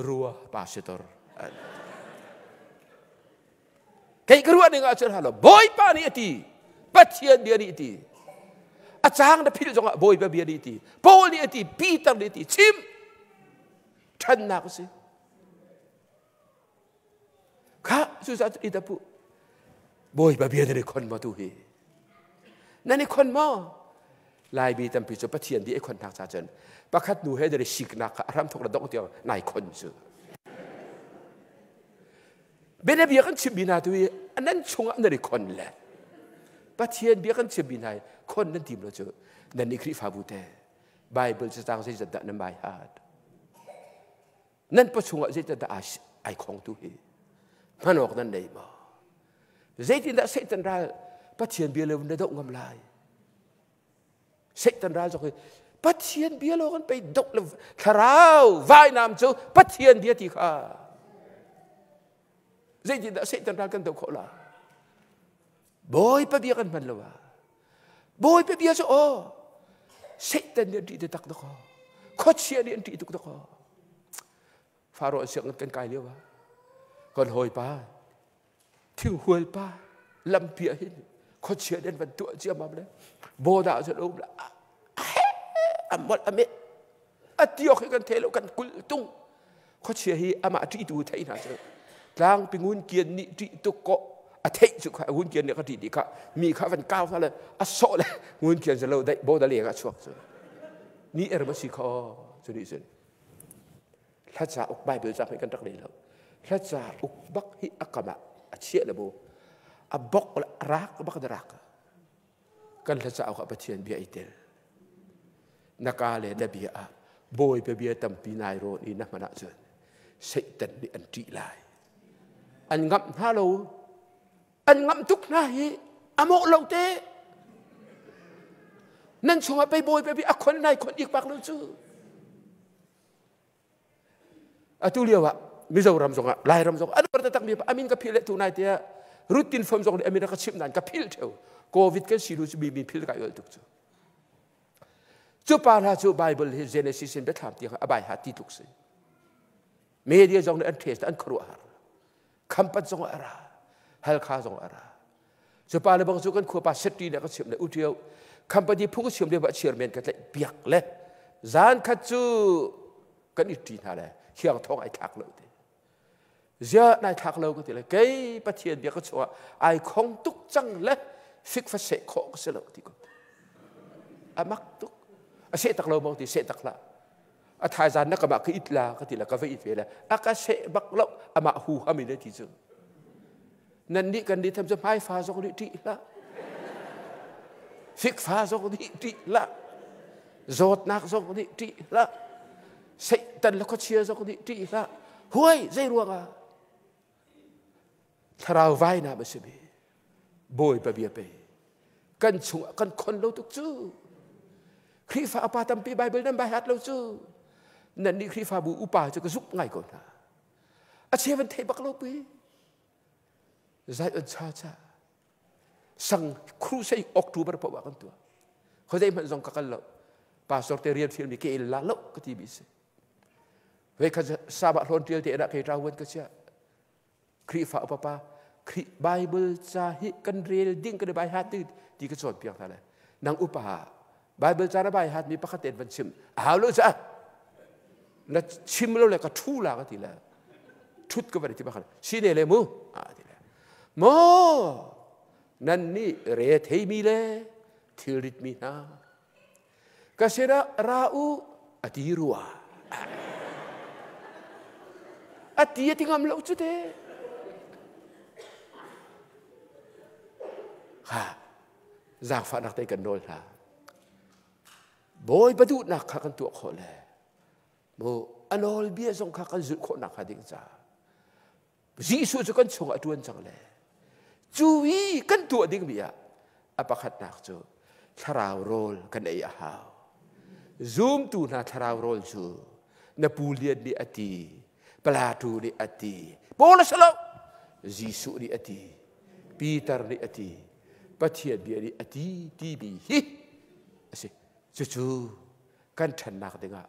A: rua pastor kei ka ruah ning ah cun halo Bawipa nih a ti Pathian bia nih a ti a cang na philh zongah Bawipa bia nih a ti Paul nih a ti Peter nih a ti chim ṭhannak a si kha cucaah i tapu Bawipa bia nan i khon maw tu hi nan i khon maw Laimi tampi cu Pathian bia i khonnak ca cun pakhat nu he nan i siknak kha a hramthok le dongh tiang nai khon cu bianabia kan chimmi hna tu hi nan chungah nan i khon le Pathian bia kan chimmi hna hi khon nan tim lo cu nan i Khrihfabu te Bible cacang zeizat dah nan bai hat nan pachungah zeitindah ai khongtu hi hman awk nan nei maw zeitindah Satan ral Pathian bia lo na doh ngam lai Satan ral zong hi Pathian bia lo kan pei doh le thlarau vainam cu Pathian bia ti kha zeitindah Satan ral kan doh khawh la Bawipa bia kan hman lo ah Bawipa bia cu aw Satan nih an ṭih tak tuk aw khuachia nih an ṭih tuk tuk aw Faro an sianginn kan kai lio ah kan hawipa thinghual pa lampi ah hin khuachia nih an van tuah ciammam le bawda cu um la a molh a meh a tiok hi kan thei lo kan kulh tung khuachia hi amah ṭihtu thei hna cu tlangpi ngun kian nih ṭih tuk kawh a theih cu kha ngun kian nih ka ṭih dih kha mi kha van kau hna le a sawh le ngun kian cu lo daih bo da leng ah chuak cu ni er ma si kho cu nih cun hlaca uk bible ca kan rak rel lo hlaca uk bak hi a kam ah a chiah le bu a bok le rak bak da rak kan hla cauk ah Pathian bia i tel na ka le na bia ah Bawipa bia tampi nai rawn i na hman ahcun Satan nih an ṭih lai an ngamh hna lo an ngamh tuk hna hi a mawh lo te nan chungah pei Bawipa bia a khon nai khon ik bak lo cu Atu lio ah Mizoram zongah Lairam zongah an taktak mi amin ka philh le tu nai tiah rutin fom zong nih amin a ka chimh nain ka philh theo covid kan si lu cu mi min philh ka iol tuk cu cu pa hna cu Bible hi Genesis in biathlam tiang a bai ha ti tluk si media zong nih an test an khuaruah har khampat zong a ra halkha zong a ra cu pa le bang cu kan khua pa setri le ka chimh le utio company phu ka chim le ba chairman ka tlaih piak le zan khat cu kan i ṭi hna le khiang thong ai thlak lo te zia nai thlak lo ka ti le kei pathian bia ka chungah ai khong tuk cang le Fikfa seh khawh ka si lo ti ko. A mak tuk. A seh tak lo maw ti seh tak hlah. A thaizan na kamah ka it la ka ti la ka va it ve la. A ka seh bak lo amah hu ham in ti cu. Nan nih kan nih tham cu hmaifa zong nih ṭih hlah. Fikfa zong nih ṭih hlah. Zawtnak zong nih ṭih hlah. Satan le khuachia zong nih ṭih hlah. Huai zei ruangah thlarau vainam a simi Bawipa bia pei kan chungah kan khon lo tuk cu. Khrihfa upa tampi Bible nan bai hat lo cu. Nan nih Khrihfabu upa cu ka zumh ngai ko hna. A cheu an thei bak lo pi. Zion cha cha sang crusade October paoh ah kan tuah. Khuazei hmanh zong ka kal lo. Pastor te rian fialmi ke la lo ka ti mi si. Vei kha sabah hlawn tial te na ke ṭawan ka chia. Khrihfa upa pa Khrih Bible ca hi kan rel ding kan i bai hat ding ti ka cawn piak hna le. Nang upa Bible ca na bai hat mi pakhat ten van chim. A hau lo ca. Na chim lo le ka ṭhu la ka ti le. Ṭhut ka van ti bakhan. Si ne le mu. A ti le. Maw nan nih re theimi le thilrit mi hna ka sinah ra u a ti rua. A ti a ti ngam lo cu te. Ha zaangfahnak te kan nawl hna. Bawipa duhnak kha kan tuah khawh le mu a nawlbia zong kha kan zulh khawh nakhnga ding caah Jesuh cu kan chungah a ṭuan cang le cu i kan tuah dingmi ah a pakhatnak cu thlarau rawl kan ei a hau. Zumtu hna thlarau rawl cu na pu lian nih a ti, Plato nih a ti, Paul a si lo, Jesuh nih a ti, Peter nih a ti, Pathian bia nih a ti timi hi a si. Cucu kan ṭhannak dingah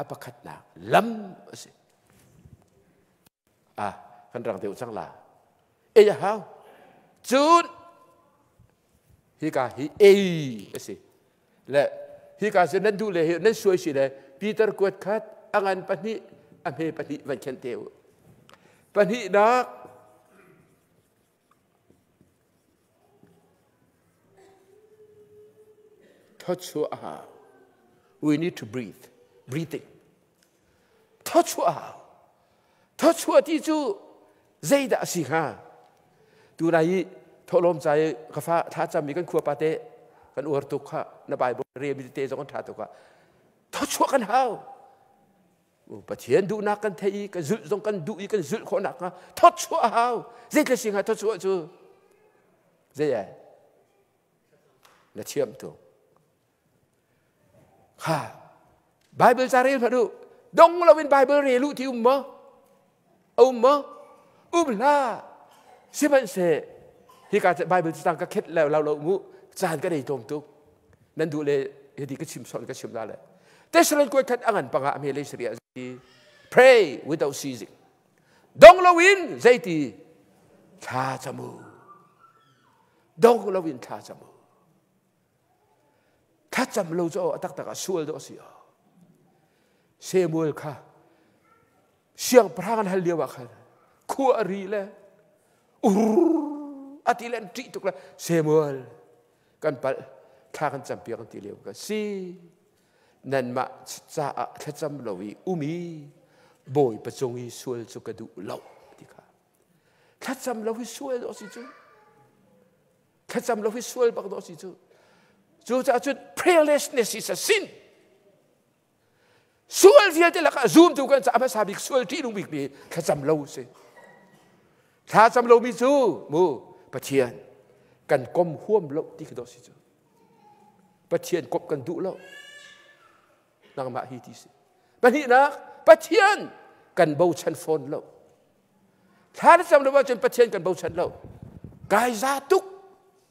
A: a pakhatnak lam a si. Ah, kan rang deuh cang la. Ei a hau. Cun hika hi ei a si. Le hika cu nan duh le hi nan suai si le Peter kuat khat a ngan pahnih a hme pahnih van khenh te u. Pahnihnak thawchuah a hau. We need to breathe. Breathing. Thawchuah a hau. Thawchuah ti cu zeidah a si hnga? Tu lai i thawhlawm ca i ka fa thla cammi kan khua pate kan uar tuk kha na Bible rel mi te zong an ṭha tuk ah thawchuah kan hau. Pathian duhnak kan theih i kan zulh zong kan duh i kan zulh khawh nakhnga thawchuah a hau. Zeitluk si hnga thawchuah cu? Zei ai? Na thiam tuk. Kha Bible ca rel hmanh u. Dong loin Bible rel u ti um maw? A um maw? Um hlah. Sihmanhseh hika Bible cang ka khet lo lo mu caan ka nei tom tuk. Nan duh le hiti ka chim son ka chim la le. Thessalon kuai khat angan panga a mele saria pray without ceasing. Dong loin zeiti thla camu. Dong loin thla camu. Thlacam lo cu a taktak ah sual dawh a si. Samuel kha siangpahrang an hal lio ah khan khua a ri le ur a ti le an ṭih tuk le Samuel kan palh thla kan campiak an ti lio ka si nanmah caah thlacam lo i um i Bawipa cung i sual cu ka duh lo ti kha thlacam lo hi sual dawh si cu thlacam lo hi sual bak dawh si cu cucaah cun prayerlessness is a sin sual vialte lakah zumtu kan ca hmasa bik sual ṭihnung bik mi thlacam lo si thlacam lomi cu mu Pathian kan kom huam lo ti khi dawh si cu Pathian kop kan duh lo nangmah hi ti si pahnihnak Pathian kan bochan fawn lo thla na cam lo ahcun Pathian kan bochan lo kai za tuk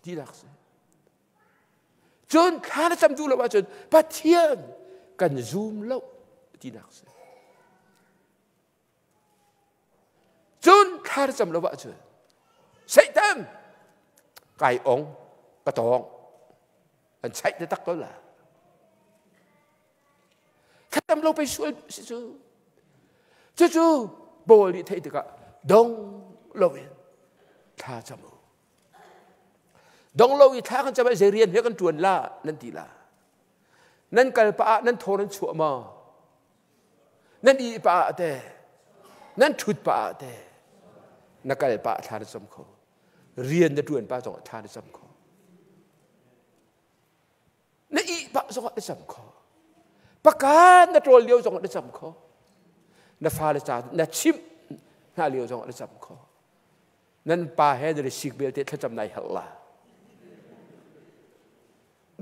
A: tinak si Cun thla na cam duh lo ahcun Pathian kan zum lo tinak si. Cun thla na cam lo ahcun Satan kai ong ka tawng an chaih na tak ko la. Thlacam lo pei sual si cu. Cucu Paul nih theih tikah dong loin thla cam u. Dong lo i thla kan cam ah zei rian he kan ṭuan la nan ti la. Nan kal pah ah nan thaw nan chuah maw? Nan ih pah ah teh? Nan ṭhut pah ah teh? Na kal pah ah thla na cam kho. Rian na ṭuan pah zongah thla na cam kho. Na ih pah zongah na cam kho. Pakan na ṭawl lio zongah na cam kho. Na fale ca na chimh hna lio zongah na cam kho. Nan pa he nan i sik belte thlacam nai helh la.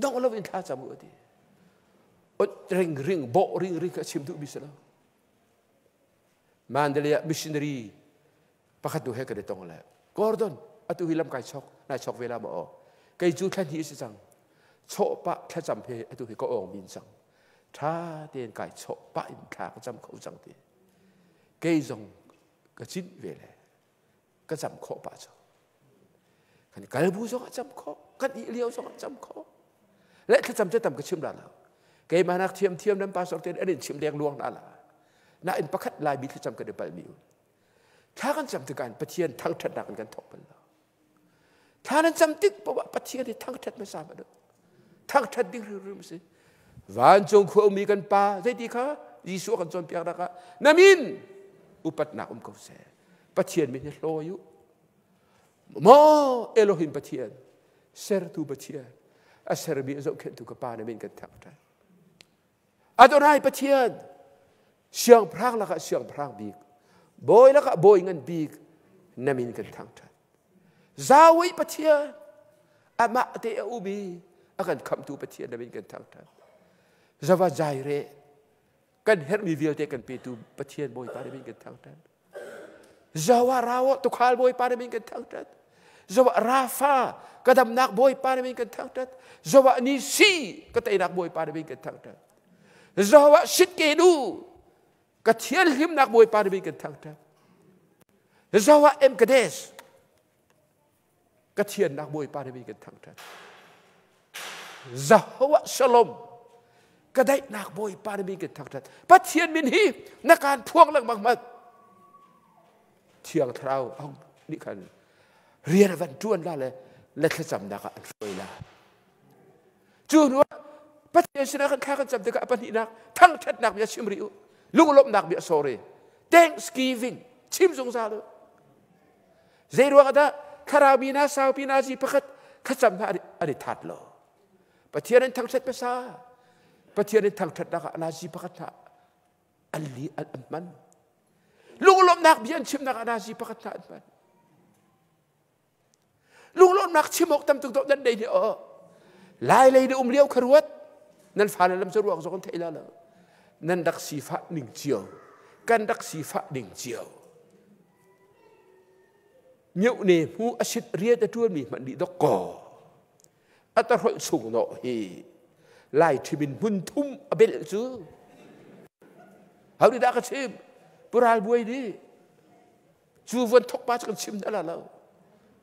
A: Dong lo in thla cam u ti. Ot ring ring bo ring ring ka chim duh mi si lo. Mandalay ah missionary pakhat nu he kan i tong le Gordon atu hi lam kai chok nai chok ve la ma aw kei cu thla hnih si cang chawh pah thlacam he atu hi ka ong min cang tha tein kai chawh pah in thla ka cam kho cang ti kei zong ka cinh ve le ka cam khawh pah cu kan kalbu zong a cam khawh kan ih lio zong a cam khawh le thlacam cu tam ka chim la lo keimah nak thiam thiam nan pastor te an in chim deng luang na la na in pakhat lai bi thlacam kan i pal mi thla kan cam tikah Pathian thangṭhatnak in kan thawk bal lo thla nan cam tik poah Pathian hi thangṭhat hmasa ma thangṭhat ding hrimhrim si vancung khua ummi kan pa zeiti kha Jesuh kan cawnpiak nak ah na min upatnak um ko seh Pathian min hi hlawi u maw Elohim Pathian sertu Pathian a sermi a zohkhenhtu ka pa na min kan thangṭhat Adonai Pathian siangpahrang lakah siangpahrang bik bawi lakah bawi ngan bik na min kan thangṭhat Zawi Pathian amah te a um i a kan khamhtu Pathian na min kan thangṭhat Zava Jaire kan herhmi vialte kan petu Pathian Bawipa na min kan thangṭhat Zawa Rawo tukhal Bawipa na min kan thangṭhat Zawa Rafa ka damnak Bawipa na min kan thangṭhat Zawa Nisi ka teinak Bawipa na min kan thangṭhat Zawa Shitkenu ka thianhlimnak Bawipa na min kan thangṭhat Zawa Emkades ka thiannak Bawipa na min kan thangṭhat Jehovah Shalom ka daihnak Bawipa na min kan thangṭhat Pathian min hi na kaan phuang lengmang hmanh Thiang Thlarau hong nih khan rian a van ṭuan la le le thlacamnak ah an hruai la cu hnu ah Pathian sinah kan thla kan cam tikah a pahnihnak thangṭhatnak bia chim rih u lunglawmhnak bia sorry thanksgiving chim zungzal u Zei ruang dah thlarau mi hna saupi nazi pakhat thlacam hna an i that lo. Pathian in thangṭhat hmasa. Pathian in thangṭhatnak ah nazi pakhat hna an li an hman. Lunglawmhnak bia an chimnak ah nazi pakhat hna an hman. Lunglawmhnak chim awk tam tuk dawh nan nei ni aw. Lai lei na um lio kha ruat. Nan fale lam cu ruak zong an thei la lo. Nan rak sifah ning cio. Kan rak sifah ning cio. Myohne hmu a sit rian a ṭuanmi hmanh nih dok kaw a tahrolh chung nawh hi lai ṭhim in hmun thum a belh cu ho nih dah ka chim pural buai nih cu von thok pa cu kan chim dah la lo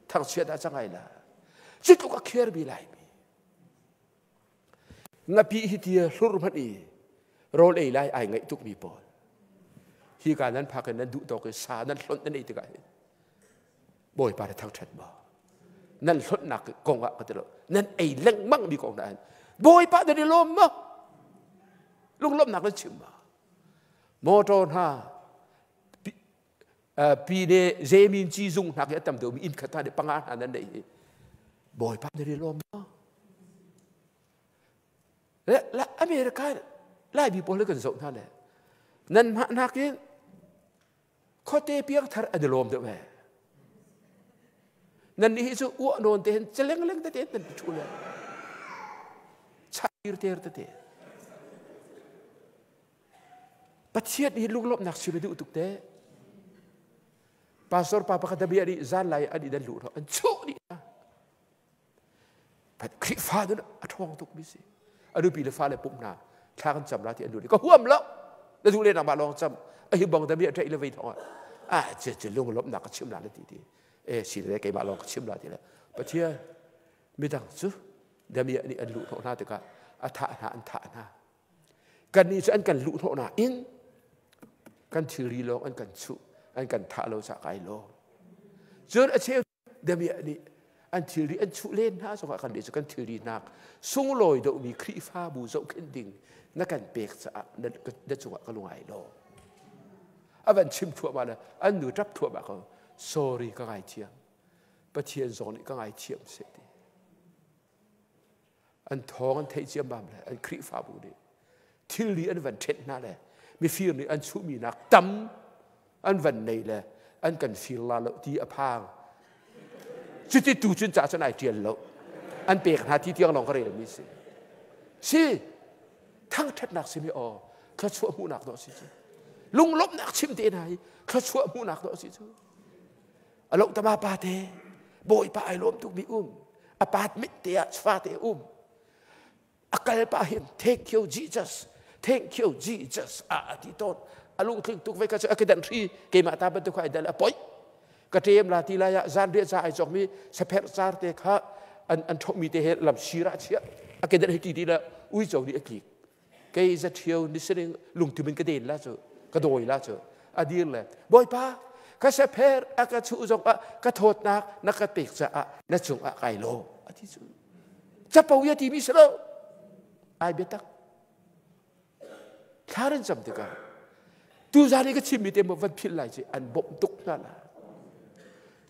A: thangchiat ah cang ai la cu tluk a kher mi laimi Ngapi hi tia hlur hmanh i rawl ei lai ai ngaih tukmi pawl hi ka nan phak in nan duh tawk i sa nan hlonh nan ei tikah hin Bawipa na thangṭhat maw nan hlonhnak kong ah ka ti lo nan ei lengmang mi kong nain Bawipa nan i lawm maw lunglawmhnak nan chim maw motor hna pi ne zemin ci zung hna khi a tam deuhmi inn khat hna nih panga hna nan neih hi Bawipa nan i lawm maw le America Laimi pawl hi kan zoh hna le nan mah nakin khuate piangthar an i lawm deuh he nan nih hi cu uah nawn te hin celeng tete nan thu le chakir ter tete Pathian hi lunglawmhnak chim a duh tuk te. Pastor pa pakhat bia nih zan lai an in an luh an chuh dih hna. Khrihfa nun a ṭhawng tuk mi si. A nupi le fale pumh hna thla kan cam la ti an duh ka huam lo. Na duh le nangmah lawng cam. A hi bong dami a ṭaih le vei thong ah ah cu cu lunglawmhnak ka chim la na ti ti. E si le keimah lawng ka chim la ti le Pathian midang cu damiah nih an luh hnawh hna tikah a thah hna an thah hna. Kannih cu an kan luhhnawh nain kan thilri lawng an kan chuh, an kan thah lo cah kai lawm. Cun a cheu damiah nih An thilri an chuh len hna zongah kan nih cu kan thilri nak sunglawi deuhmi Khrihfabu zohkhenh ding na kan pek caah na cungah ka lung ai lawm. A van chim thluahmah le an nu ṭap thluahmah ko. Sorry ka ngaithiam. Pathian zong nih ka ngaithiam seh ti. An thawng an theih ciammam le an Khrihfabu nih thilri an van ṭhenh hna le mifir nih an chuhmi nak tam an van nei le an kan fir la lo ti a phang. Cuti tu cun ca cun ai ṭial lo. An pek hna ti tiang lawng ka relmi si. Si, thangṭhatnak simi aw, thluachuah hmuhnak dawh si cu. Lunglawmhnak chim te hna hi thluachuah hmuhnak dawh si cu. A loh tama pa te, bawipa ai lawm tukmi um, apartment te ah fate um. A kal pa hin thank you Jesus, thank you Jesus a ti tawn. A lungtling tuk ve ka cu a kedan hri keimah ta bantuk ai dal a poi. Ka ṭem la ti lai ah zanriah ca ai cawkmi sapherh car te kha an an ṭhomi te he lam sir ah chia. A kedan hi ti ti la uico nih a tlik. Kei za ṭhio nisining lungtum in ka den la cu ka dawi la cu a dir le Bawipa ka sapher a ka chuh zong ah ka thawtnak na ka pek caah na cungah kai lawm a ti cu. Capo ia timi si lo ai biatak. Thla nan cam tikah tuzan i ka chimmi te maw van philh lai ci an bawmh tuk hna la.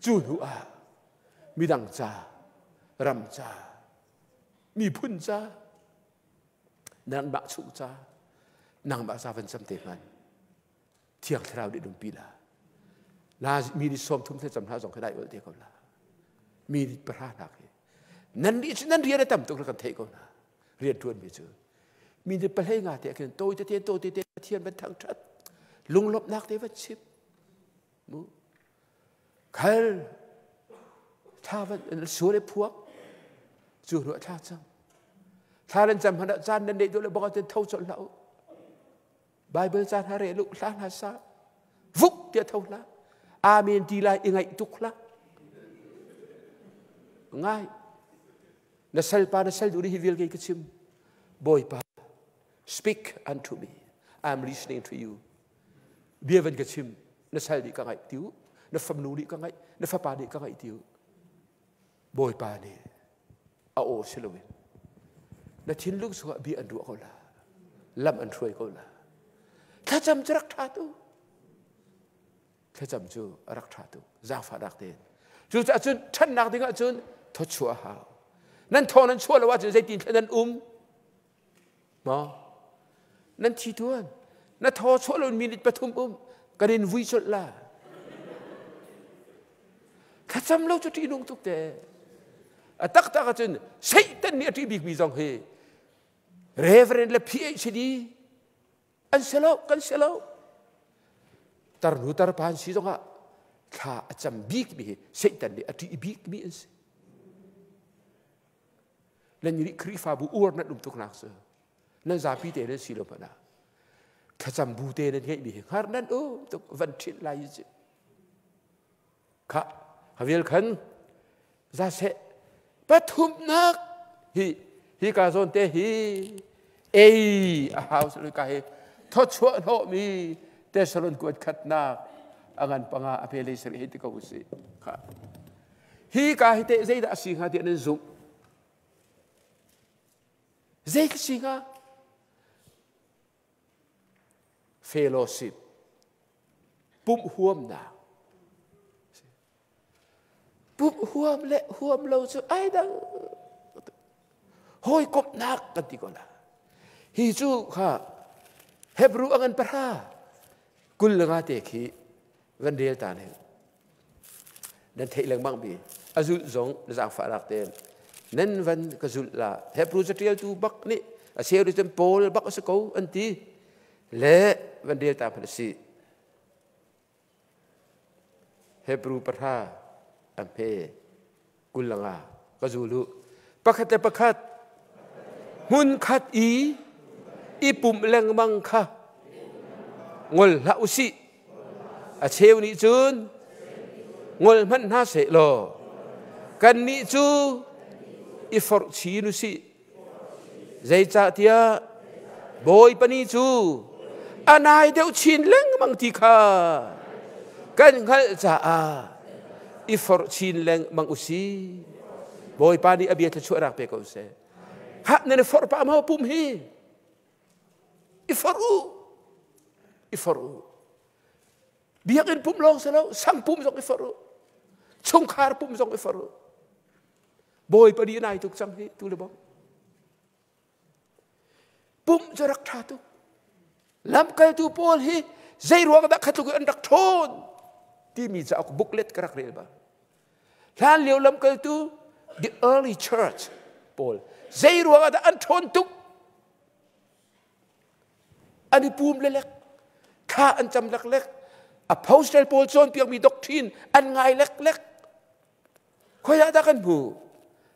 A: Cu hnu ah midang ca, ram ca, miphun ca, nangmah chung ca, nangmah ca van cam te hmanh. Thiang Thlarau nih nungpi la. La mi nih 30 thlacam hna zong khi dai ol te ko la. Mi nih pahra hna khi. Nan nih cu nan rian a tam tuk kan theih ko hna. Rian ṭuan mi cu. Mi nih pahlei nga te khin tawi tete tawi tete Pathian van thangṭhat. Lunglawmhnak te van chim. Mu. Khal thla van sual e phuak. Cu hnu thla cam. Thla nan cam hmanh ah caan nan neih duh le bak ah tho colh hlah u. Bible ca hna rel u, hla hna sa. Vuk tiah tho hlah. Amen ti lai i ngaih tuk hlah. Ngai. Na salpa na sal duh hi vial ke ka chim. Bawipa, speak unto me. I'm listening to you. Bia van ka chim. Na sal nih ka ngaih ti u. Na famnu nih ka ngaih. Na fapa nih ka ngaih ti u. Bawipa nih a aw si loin na thinlung chungah bia an ruah ko la lam an hruai ko la thlacam cu rak ṭha tu thlacam cu a rak ṭha tu zaangfahnak tein cucaah cun ṭhannak dingah cun thawchuah a hau nan thaw nan chuah lo ahcun zeitin thla nan um Maw? Nan thi tuan. Na thaw chuah lo minute pathum um kan in vui colh la. Thlacam lo cu ṭihnung tuk te. A taktak ahcun Satan nih a ṭih bikmi zong hi Reverend le PhD an si lo, kan si lo. Tarnu tarpa an si zongah thla a cam bikmi hi Satan nih a ṭih bikmi an si. Nan nih Khrihfabu uar nan um tuk nak cu nan zapi te nan si lo hmanh ah thlacam bu te nan ngeihmi hi hngar nan um tuk van ṭhinh lai ci kha havial khan za seh pathumnak hi hi ka zawn te hi ei a hau ka hi thawchuah hnawhmi Tesalon kuat khatnak a ngan panga a pe lei sari hei ti ko usih kha Hi ka hi teh zeidah a si hnga tiah nan zumh? Zei ka si hnga? Fellowship, pumh huamnak. Pumh huam le huam lo cu ai dang. Hawikomhnak kan ti ko la. Hi cu kha Hebrew a ngan pahra 20 le te khi van rel ta ning. Nan theih lengmang mi a zulh zong na zaangfahnak tein nan van ka zulh la. Hebrew caṭialtu bak nih a cheu cun Paul bak a si ko an ti le van rel ta hmanh a si. Hebrew pahra a hme 25 ka zul u. Pakhat le pakhat hmun khat i i pumh lengmang kha ngol hlah u sih. A cheu nih cun ngol hmanh hna seh law kannih cu i forh chin u sih. Zeicahtiah Bawipa ni cu a nai deuh chin lengmang ti kha kan hngalh caah i forh chin lengmang u sih. Bawipa nih a bia thluachuah rak pe ko seh. Hah nan i forh pah maw pum hi? I forh u. I forh u. Biakinn pum lawng si lo, sang pum zong i forh u. Chungkhar pum zong i forh u. Bawipa nih nai tuk cang hi tu le bang. Pumh cu rak ṭha tuk. Lamkaltu pawl hi zei ruang dah khatluk in an rak ṭhawn timi cauk booklet ka rak rel bal. Hlan lio lamkaltu the early church pawl zei ruang dah an ṭhawn tuk? An i pum lelek, thla an cam leklek, apostle pawl cawnpiakmi doctrine an ngai leklek. Khoi ah dah kan hmuh?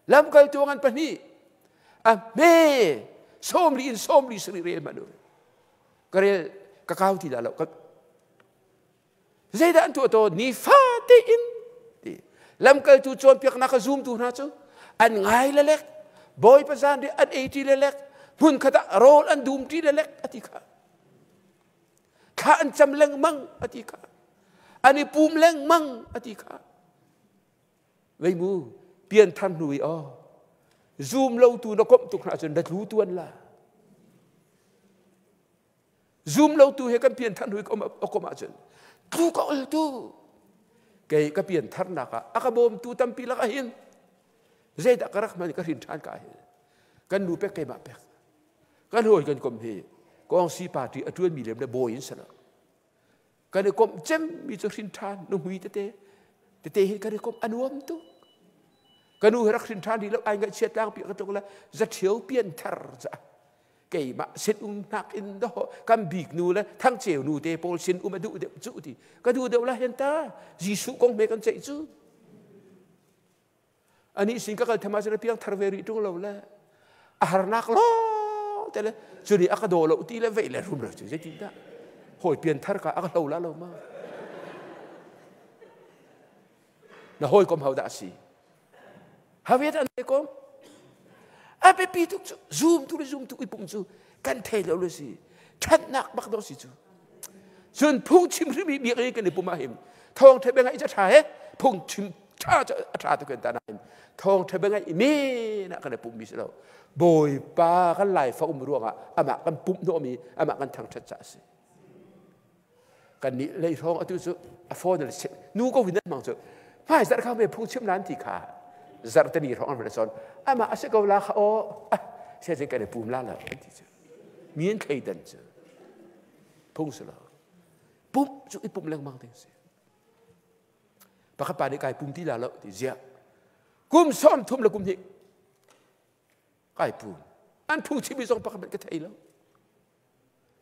A: Lamkaltu ngan pahnih a hme 40 in 47 rel hmanh u. Ka rel ka kau ti dah lo. Zeidah an tuah tawn? Nifate in ti. Lamkaltu cawnpiaknak a zumtu hna cu an ngai lelek, Bawipa zanriah an ei ṭi lelek, hmunkhat ah rawl an dum ṭi lelek a ti kha. Thla an cam lengmang a ti kha. An i pum lengmang a ti kha. Vei mu pianthar hnu i aw zum lo tu na komh tuk hna ahcun na tlu tuan la. Zum lo tu he kan pianthar hnu i komh ahcun tlu ka ol tu. Kei ka piantharnak ah a ka bawmtu tampi lak ah hin zeidah ka rak hman ka hrin ṭhan ka hin kan nu pek keimah pek kan hawi kan kom hi kongsi party a ṭuanmi lem le bawi in sana kan i komh cemmi cu hrin ṭhan nuhmui tete tete hi kan i komh a nuam tuk ka nu hi rak hrin ṭhan rih lo ai ngaihchiat tlangpi ka tluk le zaṭhio pian thar ca keimah sin um hnak in do kan bik nu le thangceu nu te pawl sin um a duh deuh cu ti ka duh deuh la hen ta Jesuh kong me kan ceih cu Anih sin ka kal tham ahcun a piang thar ve rih ṭung lo le a harnak lawng te le cu nih a ka daw lo ti le veih le rum lo cu zeitin dah hawi pian thar ka a ka hlo la lo ma na hawikom ho dah a si hawiet an kom a biapi tuk cu zoom tu le zoom tu i pum cu kan thei lo le si ṭhatnak bak dawh si cu cun phungchim hrim i biak i kan i pum ah him thawng ṭha bia ngaih ca ṭha he phungchim ṭha cu a ṭha tuk in ta nain thawng ṭha bia ngaih men ah kan i pummi si lo Bawipa kan laifa um ruangah amah kan pumh hnawhmi amah kan thangṭhat ca a si kan nih lei hrawng atu cu a phone le nu ko hin hmang cu hmai zarh kha me phungchim lan ti kha zarh te ni hrawng an son amah a si ko la kha aw se cin kan i pum la lo an ti cu mi an thleidan cu phung si lo pum cu i pum lengmang ding si pakhat pa nih kai pum ti la lo ti ziah kum 30 le kum hnih kai pum an phungchim mi zong pakhat ka thei lo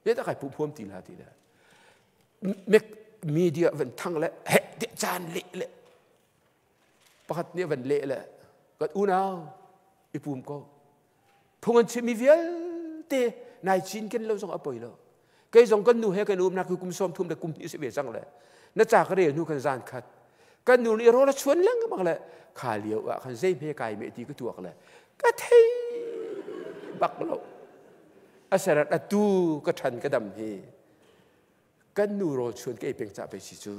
A: Zeidah kai pum huam ti la ti le media van thang le he te caan leh le pakhat nih van leh le kan unau i pum ko phung an chimmi vialte nai chin ken lo zong a poi lo kei zong kan nu he kan umnak kum 30 le kum hnih si ve cang le na ca ka rel hnu kan zan khat kan nu nih rawl a chuan lengmang le kha lio ah khan zei hme kai me ti ka tuak le ka thei bak lo a serat atu ka ṭhan ka dam hi kan nu rawl chuan ka ei peng ca pei si cu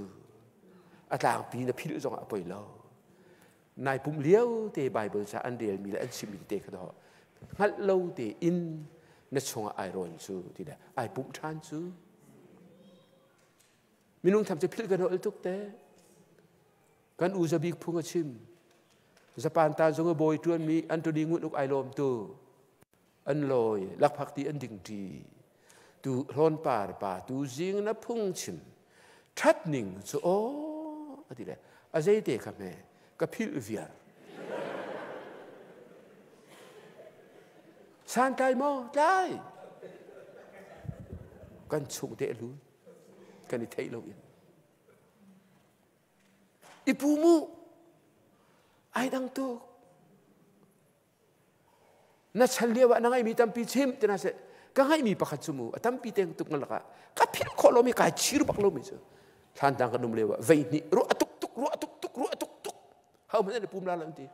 A: a tlangpi na philh zong ah poi lo nai pum lio te Bible ca an relmi le an chimmi te kha dawh hngalh lo te in na chungah ai rawn cu ti le ai pumh ṭhan cu minung tham cu philh kan ol tuk te Kan u Zabik phung a chim. Japan ta zung a bawi ṭuanmi Anthony Ngun Uk ai lawm tu. An lawi lakphak ti an ding ṭi. Tu hlawn par pa tu zing na phung chim. Ṭhat ning cu aw a ti le a zeite kha hme ka philh viar. Santlai maw? Tlai. Kan chung te lu. Kan i theih lo in. I pu mu ai dang tuk na chan lio ah na ngaihmi tampi chim ti na seh ka ngaihmi pakhat cu mu a tampi teng tuk ngan lakah ka philh khawh lomi kai chir bak lomi cu thlantlang kan um lio ah vei hnih ruah tuk tuk ruah tuk tuk ruah tuk tuk ho hmanh an pum la lo ti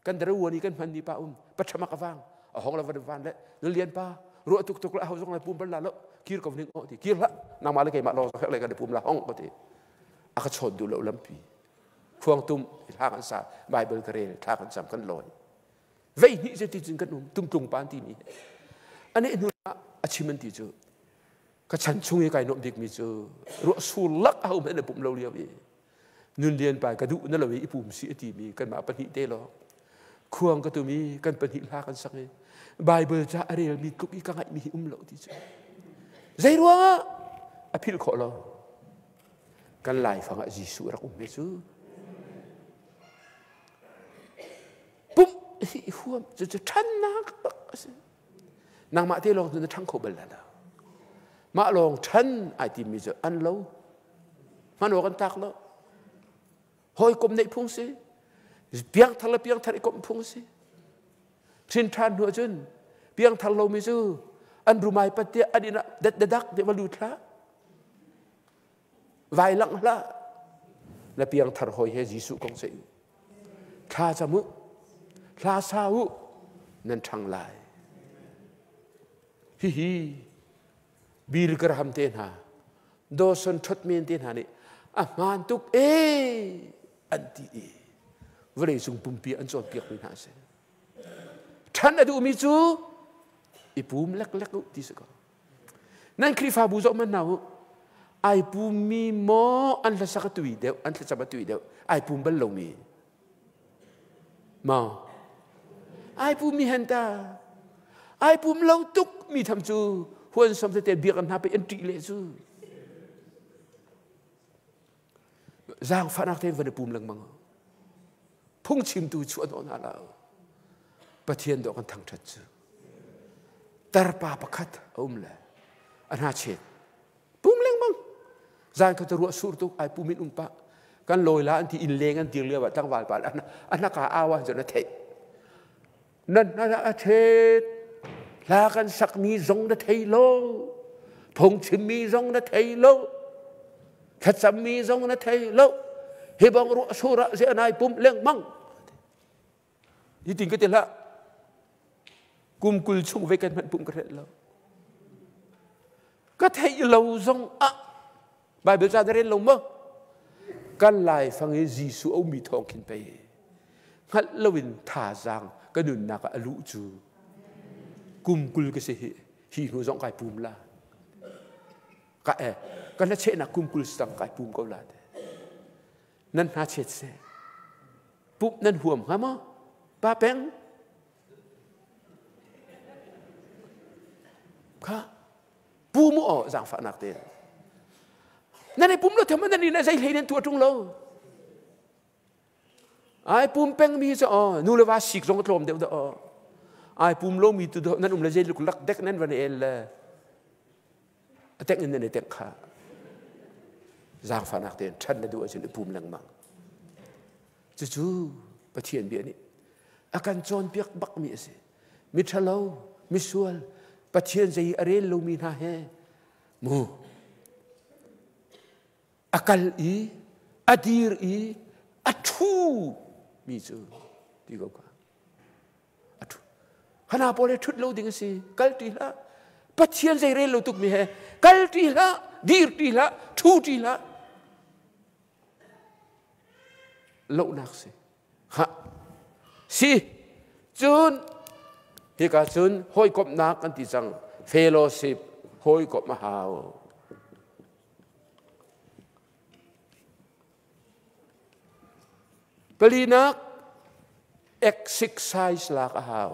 A: kan dare uan i kan hman ni pa um pathama ka vang a hong la van van le nulian pa ruah tuk tuk la ho zong la pum bal la lo kir ko ning o ti kir hlah nangmah le keimah lo le kan pum la hong ko ti a ka chawn duh lo lampi khuang tum thla kan sa bible ka rel thla kan cam kan lawi. Vei hnih cu ti cun kan um tumtlung pa an timi. Ane hnu ah a chim an ti cu ka chan chung i kai nuamh bikmi cu ruah sur lak a home na pum lo lio i nun lian pa ka duh na lo i i pum si a timi kanmah pahnih te lawng khuang ka tum i kan pahnih hla kan sak i Bible ca a relmi tluk i ka ngaihmi hi um lo ti cu zei ruangah a philh khawh lo kan laifang ah Jesuh rak um he cu pumh hi huam cu cu ṭhannak bak a si nangmah te lawng cu na ṭhang kho bal la lo mah lawng ṭhan ai timi cu an lo hman awk an tak lo hawikom neih phung si piangthar le piangthar i komh phung si hrin ṭhan hnu ahcun piangthar lomi cu an rumai pat tiah an inn ah dat dak tiah va lut hlah vai langh hlah na piangthar hawi he Jesuh kong ceih u thla cam u hla sa u nan ṭhang lai hihi Bill Graham te hna Dawson Trotman te hna nih a hmaan tuk ee an ti i vawleicung pumpi an cawnpiakmi hna a si. Ṭhan a duhmi cu i pum leklek u ti si ko. Nan Khrihfabu zoh hmanh hna u. Ai pummi maw an hlasak a tui deuh, an thlacam a tui deuh, ai pum bal lomi. Maw? Ai pummi hen ta. Ai pum lo tuk mi tham cu huan som tete biak an hna pe an ṭih le cu. Zaangfahnak tein van i pum lengmang. Phungchimtu chuah hnawh hna lo. Pathian dawh kan thangṭhat cu. Tarpa pakhat a um le a hna chet. Pum lengmang. Zan kha ruah sur tuk ai pum in um pah. Kan lawi la an ti inn leng an dir lio ah tlangval pa a hnaka awa cun a theih. Nan hna a thet. Hla kan sakmi zong na thei lo. Phungchimmi zong na thei lo. Thlacammi zong na thei lo. Hi bang ruah sur ah ze nai pum lengmang. Hi tin ka ti hlah. Kum 20 chung ve kan hmanh pum ka hrelh lo. Ka theih lo zong ah Bible ca na rel lo maw? Kan laifang i Jesuh a ummi thawng khin pei hngalh loin thazaang ka nunnak ah a luh cu kum 20 ka si hi hi hnu zong kai pum la ka e ka na chehnak kum 20 stang kai pum ko la te nan hna chet seh pup nan huam hnga maw pa peng kha pu mu aw zaangfahnak te nan i pum lo tham nan i zei hlei nan tuah ṭung lo ai pum peng mi cu aw nu le va sik zong tlawm deuh dah aw ai pum lo mi tu nan um le zei luk lak dek nan van el le a teng in nan i teng kha zaangfahnak tein ṭhan na duh ahcun i pum lengmang cucu Pathian bia nih a kan cawnpiak bakmi a si miṭhalo misual Pathian zei a rel lomi hna he mu a kal i a dir i a ṭhu mi cu ti ko kha a ṭhu hana pawl he ṭhut lo ding a si kal ṭi hlah Pathian zei rel lo tuk mi he kal ṭi hlah dir ṭi hlah ṭhu ṭi hlah lohnak si ha si cun hika cun hawikomhnak kan ti cang fellowship hawikomh a hau Palinak exercise lak a hau.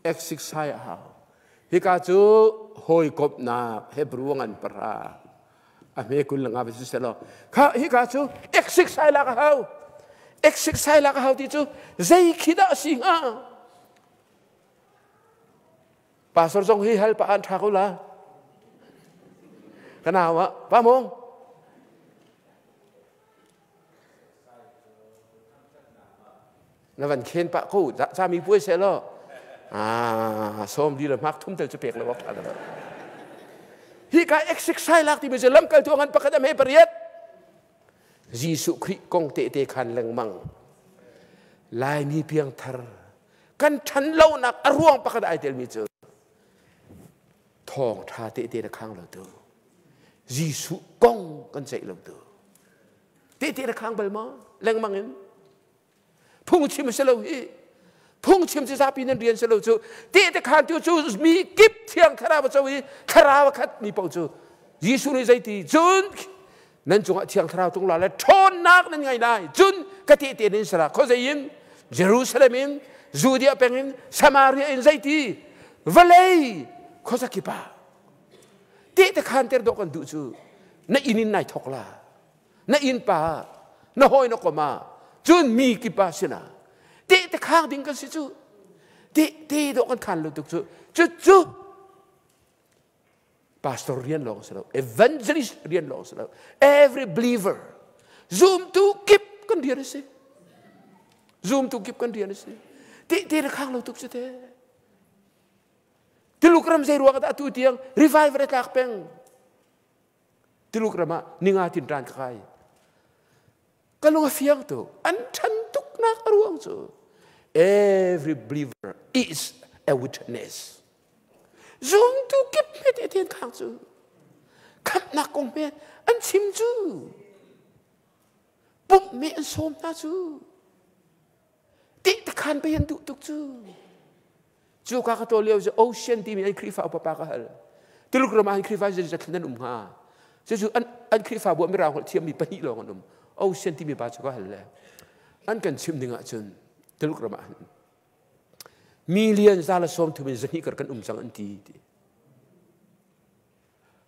A: Exercise a hau. Hika cu hawikomhnak Hebrew ngan para a hme kul nga va si selaw kha hika cu exercise lak a hau. Exercise lak a hau ti cu zei khi dah a si hnga? Pastor zong hi hal pa an ṭha ko la. Ka nau ah, pa mong. Na van khen pah ko, ca mi puai se lo. Ah, som di le hmak thum tel cu pek lo awk ṭha lo. Hi ka exercise lak ti mi cu lamkaltu ngan pakhat am he pariat. Jesuh Khrih kong tehte khan lengmang. Laimi piangthar kan ṭhan lonak a ruang pakhat ai telmi cu thawngṭha tehte na khang lo tu. Jesuh kong kan ceih lo tu. Tehte na khang bal ma? Lengmang in. Phungchim si lo hi. Phungchim cu zapi nan rian si lo cu. Tehte khan tu cu mi kip thiang thlarau a co i thlarau a khat mi paoh cu Jesuh nih zeiti cun nan cungah thiang thlarau tung la le ṭhawnnak nan ngei lai cun ka tehte nan sara khuazei in Jerusalem in Judea peng in Samaria in zeiti vawlei khuazakip ah tehte khan ter dawh kan duh cu na inn in nai thok la na inn pa na hawi na kom ah cun mi kip ah sinah tehte khang ding kan si cu tehte dawh kan khan lo tuk cu cu cu pastor rian lawng si lo evangelist rian lawng si lo every believer zumtu kip kan rian a si zumtu kip kan rian a si tehte na khang lo tuk cu te Tuluk ram zei ruang dah atu tiang revival a tlak peng Tuluk ram ah ninga tin ṭan ka kai ka lung a fiang tuk an ṭhan tuknak a ruang cu every believer is a witness zumtu kip hme te ten khang cu khamhnak kong hme an chim cu pumh me an sawm hna cu Tih khan pei an duh tuk cu. Cu ka ka tawl lio cu Ocean timi an Khrihfa upa pa ka hal. Tuluk ram ah hin Khrihfa zeizat thlen an um hnga? Cucu an, an Khrihfabu ah Mirang holh thiammi pahnih lawng an um. Ocean timi pa cu ka hal le an kan chim ding ahcun Tuluk ram ah hin million za le sawm thum in zahnih kar kan um cang an ti. ti.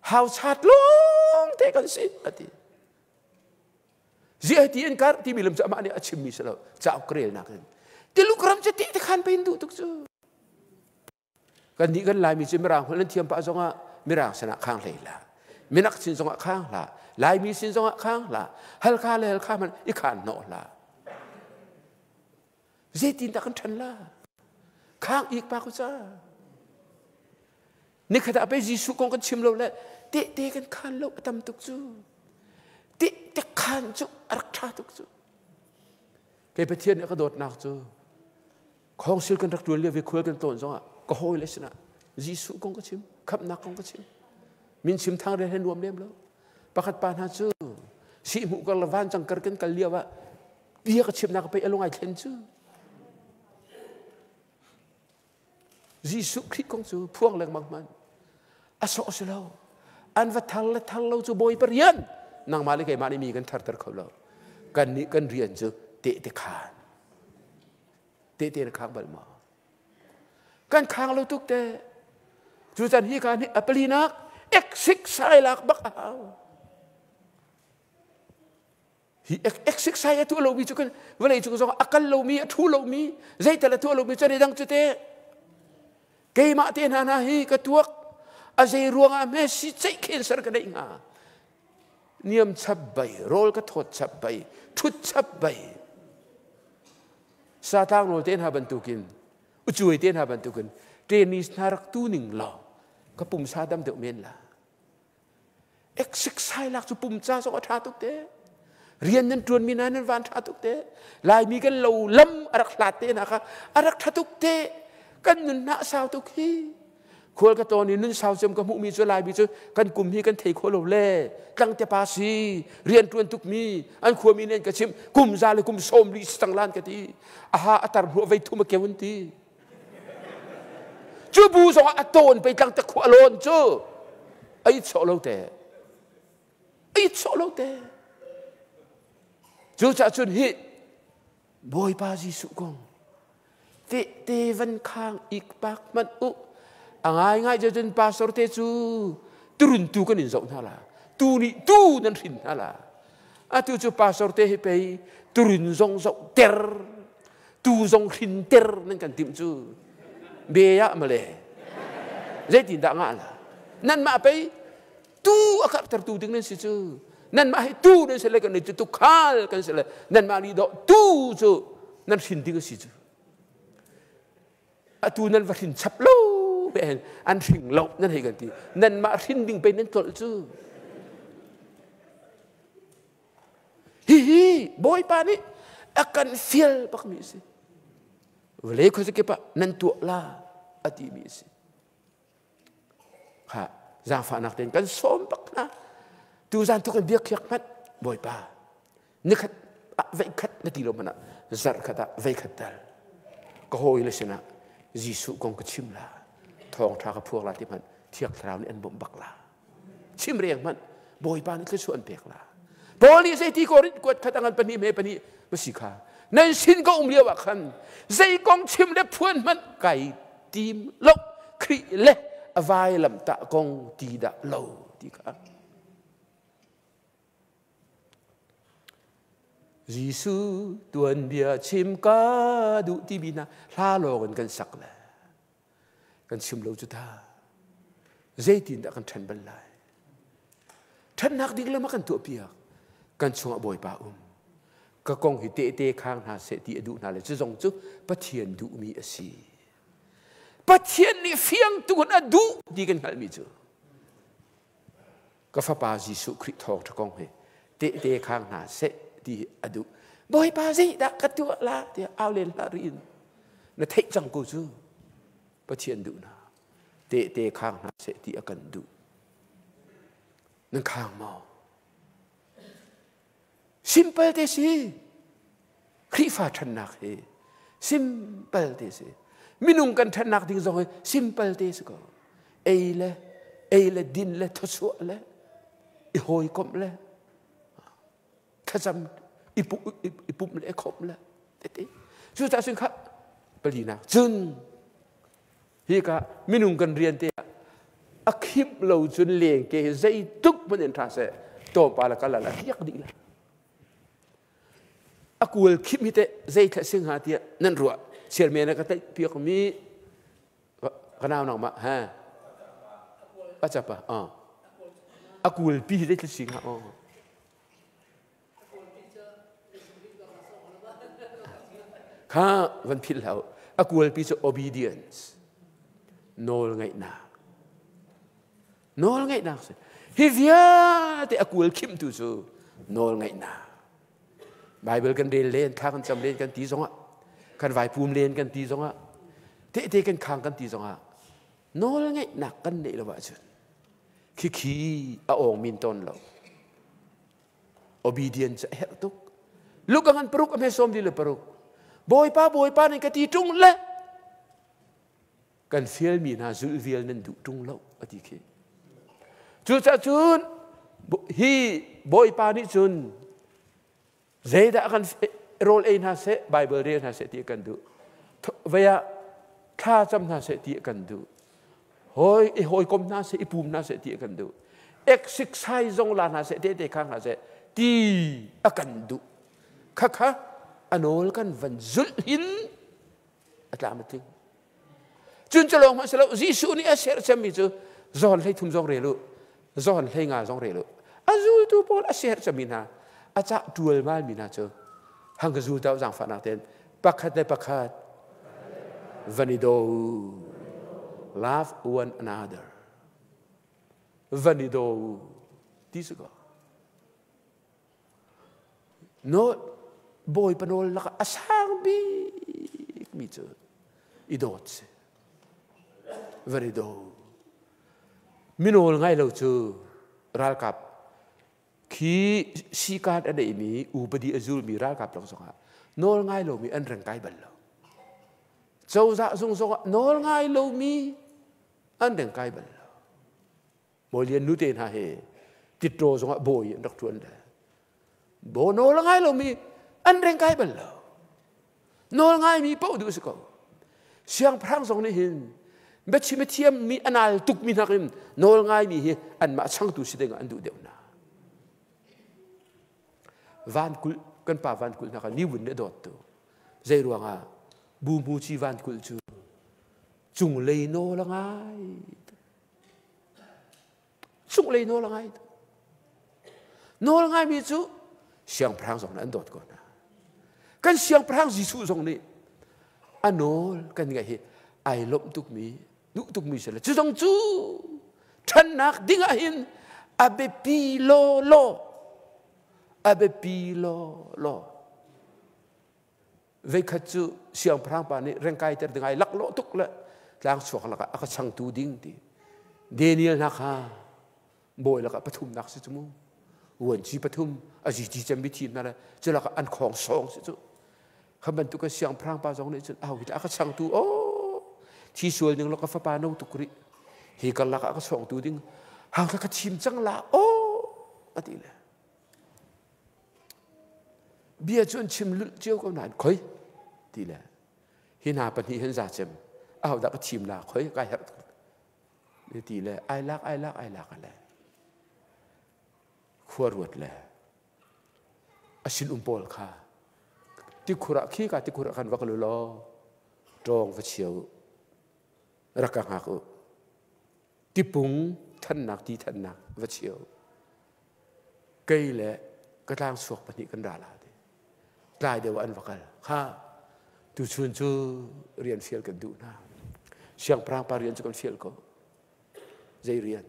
A: Hau chat lawng te kan si a ti. Ziah ti in kar timi lam cu amah nih a chimmi si lo cauk relnak in Tiluk ram cu ti te khan pein duh tuk cu kan nih kan Laimi cu Mirang holh nan thiam pah zongah Mirang sinah khang hlei la Minak sin zongah khang hlah Laimi sin zongah khang hlah Halkha le Halkha hmanh i khan hnawh hlah zeitin dah kan ṭhan la khang ik pa ku ca Nikhat ah pei Jesuh kong kan chim lo le tehte kan khan lo a tam tuk cu. Tehte khan cu a rak ṭha tuk cu. Kei Pathian nih a ka dawtnak cu khawngsil kan rak ṭuan lio ve khual kan tlawn zongah ka hawile sinah Jesuh kong ka chim, khamhnak kong ka chim. Min chim thang rian he nuam lem lo. Pakhat pa hna cu sihhmuh kar le vancang kar kan kal lio ah bia ka chimnak pei a lung ai thlen cu. Jesuh Khrih kong cu phuang lengmang hmanh a sawh si lo. An va thar le thar lo cu Bawipa rian nangmah le keimah nih mi kan tharter kho lo. Kan nih kan rian cu tehte khaan. Tehte na khang bal maw? Kan khang lo tuk te. Cu can hi ka nih a palinak exercise lak bak a hau. Hi exercise a tuah lomi cu kan vawlei cung zong a kal lomi a ṭhu lomi zeital a tuah lomi cu dang cu te keimah te hna hna hi ka tuak a zei ruangah hme si ceih cancer ka neih hnga niam chap bai rawl ka thawt chap bai ṭhut chap bai satang rawl te hna bantukin ucuai te hna bantukin tennis hna rak tu ning law ka pumsa dam deuh men la Exercise lak cu pum ca zong a ṭha tuk te. Rian nan ṭuanmi hna nan van ṭha tuk te. Laimi kan lo lam a rak hlat te hna kha a rak ṭha tuk te. Kan nun hna a sau tuk hi. Khual ka tawn i nun sau cem ka hmuhmi cu Laimi cu kan kum hi kan thei kho lo le tlangte pa si rian ṭuan tukmi an khuami nih an ka chimh kum za le kum sawm li si cang lan ka ti aha a tar hnuah vei thum a keu an ti Cu bu zongah a tawn pei tlang te khua lawn cu a it sawh lo te. A it sawh lo te. Cucaah cun hi Bawipa Jesuh kong tehte van khang ik pak hmanh u a ngaingai cu cun pastor te cu turun tu kan in zoh hna la tu nih tu nan hrin hna la atu cu pastor te hi pei turun zong zoh ter Tu zong hrinter nan kan timh cu be ah male zeitin dah ngah la nanmah pei tu a karhtertu ding nan si cu nanmah hi tu nan si le kan cu tukhal kan si le nanmah nih dawh tu cu nan hrin ding a si cu atu nan va hrin chap lo pe an hring lo nan hei kan ti nanmah hrin ding pe nan tlolh cu Hihi Bawipa nih a kan fial bakmi a si. Vawlei khuazakip ah nan tuah la a timi a si. Kha zaangfahnak tein kan sawm bak hna. Tuzan tuk in biakhiak hmanh Bawipa nikhat ah veikhat na ti lo hmanh ah zarhkhat ah veikhat tal ka hawi le sinah Jesuh kong ka chim la thawngṭha ka phuak la ti hmanh Thiang Thlarau nih an bawmh bak la chim reng hmanh Bawipa nih thluachuah an pek la Paul nih zeiti Korinth kuat khat angan pahnih me pahnih ma si kha nan sin ka um lio ah khan zei kong chim le phuan hmanh kai tim lo Khrih le a vailam tah kong ti dah lo ti kha Jesuh tuanbia chim ka duh ti bi na hla lawng in kan sak le kan chim lo cu ta zeitin dah kan ṭhen bal lai ṭhennak ding lam a kan tuahpiak kan chungah Bawipa um ka kong hi tehte khang hna seh ti a duh hna le cu zong cu Pathian duhmi a si Pathian nih fiang tuk in a duh ti kan hngalhmi cu ka fapa Jesuh Khrih thawngṭha kong hi tehte khang hna seh ti a duh. Bawipa zeidah ka tuah la tiah au len hlah riin na theih cang ko cu Pathian duh na tehte khang hna seh ti a kan duh. Nan khang maw? Simple te si. Khrihfa ṭhannak hi simple te si. Minung kan ṭhannak ding zong hi simple te si ko. Ei le ei le din le thawchuah le i hawikomh le thlacam i pumh le i khawmh le tete. Cucaah cun kha palinak cun Hika minung kan rian te ah a khimh lo cun lengke hi zeituk hmanh in ṭha seh tlawmpal a kal ah a riak dih lai. A kual khimh hi teh zei thla si hnga tiah nan ruah chairman a ka tlaih piak mi ka nau nangmah ha a capa a kual pi hi zei thla si hnga aw Kha van philh hlah u. A kualpi cu obedience. Nawl ngaihnak. Nawl ngaihnak si. Hi vialte a kual khimtu cu nawl ngaihnak. Bible kan rel len, thla kan cam len kan ti zongah, kan vai pum len kan ti zongah, tehte kan khang kan ti zongah, nawl ngaihnak kan neih lo ahcun khikhi a awng min tawn lo. Obedience a herh tuk. Luka ngan paruk a hme sawm li le paruk. Bawipa Bawipa nan ka ti ṭung le kan fialmi hna zulh vial nan duh ṭung lo a ti khi. Cucaah cun hi Bawipa nih cun zeidah kan rawl ei hna seh Bible rel hna seh ti kan duh. Vei ah thla cam hna seh ti kan duh. Hawi i hawikom hna seh i pum hna seh ti a kan duh. Exercise zong la hna seh tehte kha hna seh ti a kan duh. Khakha a nawl kan van zulh hin a tlam a tling. Cun cu lawng hmanh si lo Jesuh nih a sercemmi cu zawn hlei thum zong rel u zawn hlei nga zong rel u a zultu pawl a sercemmi hna a cah ṭualmal mi hna cu hang ka zul tau zaangfahnak tein pakhat le pakhat van i daw u love one another van i daw u ti si ko no bawipa nawl lakah a sang bik mi cu i dawt si van i daw minawl ngai lo cu ralkap Khi sikat a neimi upadi a zulmi ralkap lawng zongah nawl ngai lomi an reng kai bal lo. Cozah zung zongah nawl ngai lomi an reng kai bal lo. Bawi Lian nute hna hi titṭaw zongah bawi an rak ṭuan le bo nawl ngai lomi an reng kai bal lo. Nawl ngaimi paoh duh si ko. Siangpahrang zong nih hin biachim a thiammi a nal tukmi nakin nawl ngaimi hi anmah changtu si ding ah an duh deuh hna. Van kulh kan pa van kulh hna kha niwun nih a dawt tu. Zei ruangah bu mu ci van kulh cu cunglei nawl a ngai. Cunglei nawl a ngai. Nawl ngaimi cu siangpahrang zong nih an dawt ko hna. Kan siangpahrang Jesuh zong nih a nawl kan ngaih hi ai lawmh tukmi, duh tukmi si le cu zong cu ṭhannak ding ah hin a biapi law law a biapi law law Veikhat cu siangpahrang pa nih rengkaiter ding ai laklawh tuk le tlangchuak lakah a ka changtu ding ti. Daniel hna kha bawi lakah pathumnak si cu mu. Vuanci pathum a zici cem mi thim hna le culak an khawng sawng si cu. Kha bantuk a siangpahrang pa zong nih cun au hi a ka changtu oh thi sual ning lo ka fapa no tuk rih hi karlak ah ka sawngtu ding hang ka thim cang la oh a ti le bia cu an chim lulh cio ko nain khoi ti le hi hna pahnih hin za cem ahodah ka thim la khoi kai herh ti le ai lak ai lak ai lak le khua ruat le a sinum pawl kha tikhur ah khi ka tikhur ah khan va kal u law ṭawng va chia u rak ka hngak u tipung thannak ti thannak va chia u kei le ka tlang suak pahnih kan ra la ti tlai deuh an va kal kha tuchun cu rian fial kan duh hna siangpahrang pa rian cu kan fial ko Zei rian?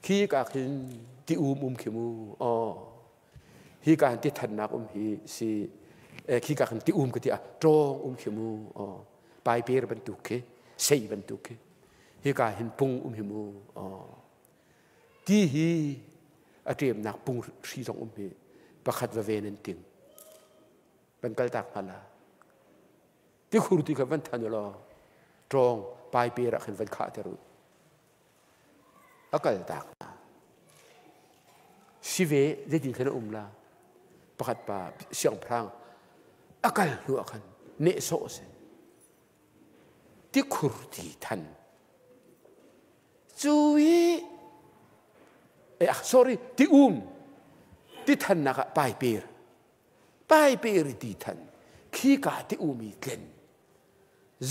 A: Khi ka khin ti um um khi mu. Aw. Hi ka hin ti thannak um hi si khi ka khin ti um ka ti ah ṭawng um khi mu. Aw. Paiper bantuk khi, sei bantuk khi. Hi ka hin pung um hi mu. Aw. Ti hi a ṭemnak pung hri zong um hi pakhat va ven an ting. Van kal tak hna la. Tikhur ti kha van than u law ṭawng paiper ah khin van khahter u. A kal tak hna. Si ve zeitin khan a um la? Pakhat pa siangpahrang a kal hnu ah khan nehsawh a si. Tikhur ti than. Cu i sorry ti um ti thannak ah paiper paiper i ti than khika ti umi tlen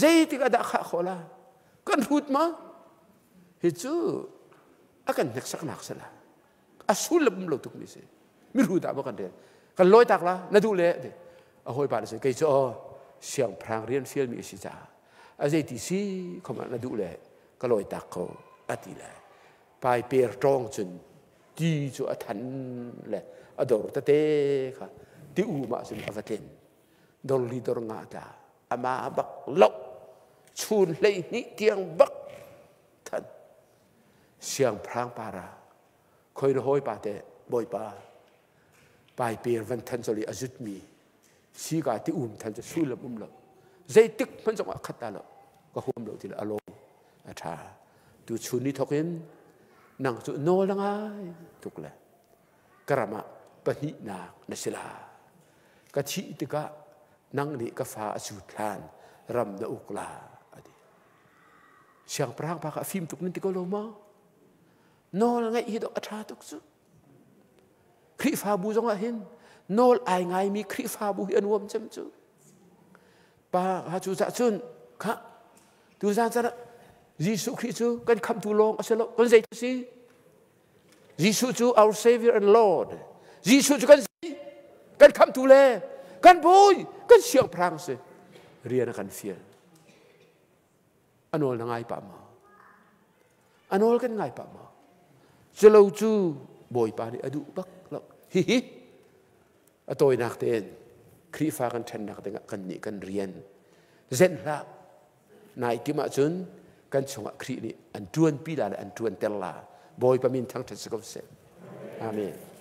A: zeitik ah dah khah khawh la kan hrut ma hi cu a kan hneksaknak si la a sullam um lo tuk mi si mi hrut ah ma kan rel kan lawi tak la na duh le a hawi pa si kei cu aw siangpahrang rian fial mi si caah a zeiti si khom na duh le ka lawi tak ko a ti le paiper tawng cun ti cu a than le a dor tete kha ti um ah cun a va tlin dor li dor nga ta ama bak lo chun 12 tiang bak than siangpahrang para khoi na hawi pa te bawipa paiper van than choli a zut mi sika ti um than cu sullam um lo zeitik hmanh zong ah khat ta lo ka huam lo ti le a lawm a tha tu chun ni thok in nang cu nawl a ngai tuk le ka ram ah pahnihnak na si la ka thih tikah nang nih ka fa a cut hlan ram na uk la ati siangpahrang pa kha a fim tuk nan ti ko lo maw nawl ngaih hi dok a tha tuk cu Khrihfabu zongah hin nawl ai ngaimi Khrihfabu hi an uam cem cu. Pa ha cu cah cun kha tuzan chan ah Jesuh Khrih cu kan khamtu lawng a si lo kan zei si Jesuh cu our Savior and Lord Jesuh cu kan kan khamtu le kan bawi kan siangpahrang si rian a kan fial A nawl na ngai pah maw? A nawl kan ngai pah maw? Culo cu Bawipa nih a duh bak lo. Hihi a tawinak tein Khrihfa kan ṭhennak dingah kan nih kan rian zenh hlah. Nai tim ahcun kan chungah Khrih nih an ṭuanpi la le an ṭuanter la. Bawipa min thangṭhat si ko seh. Amen.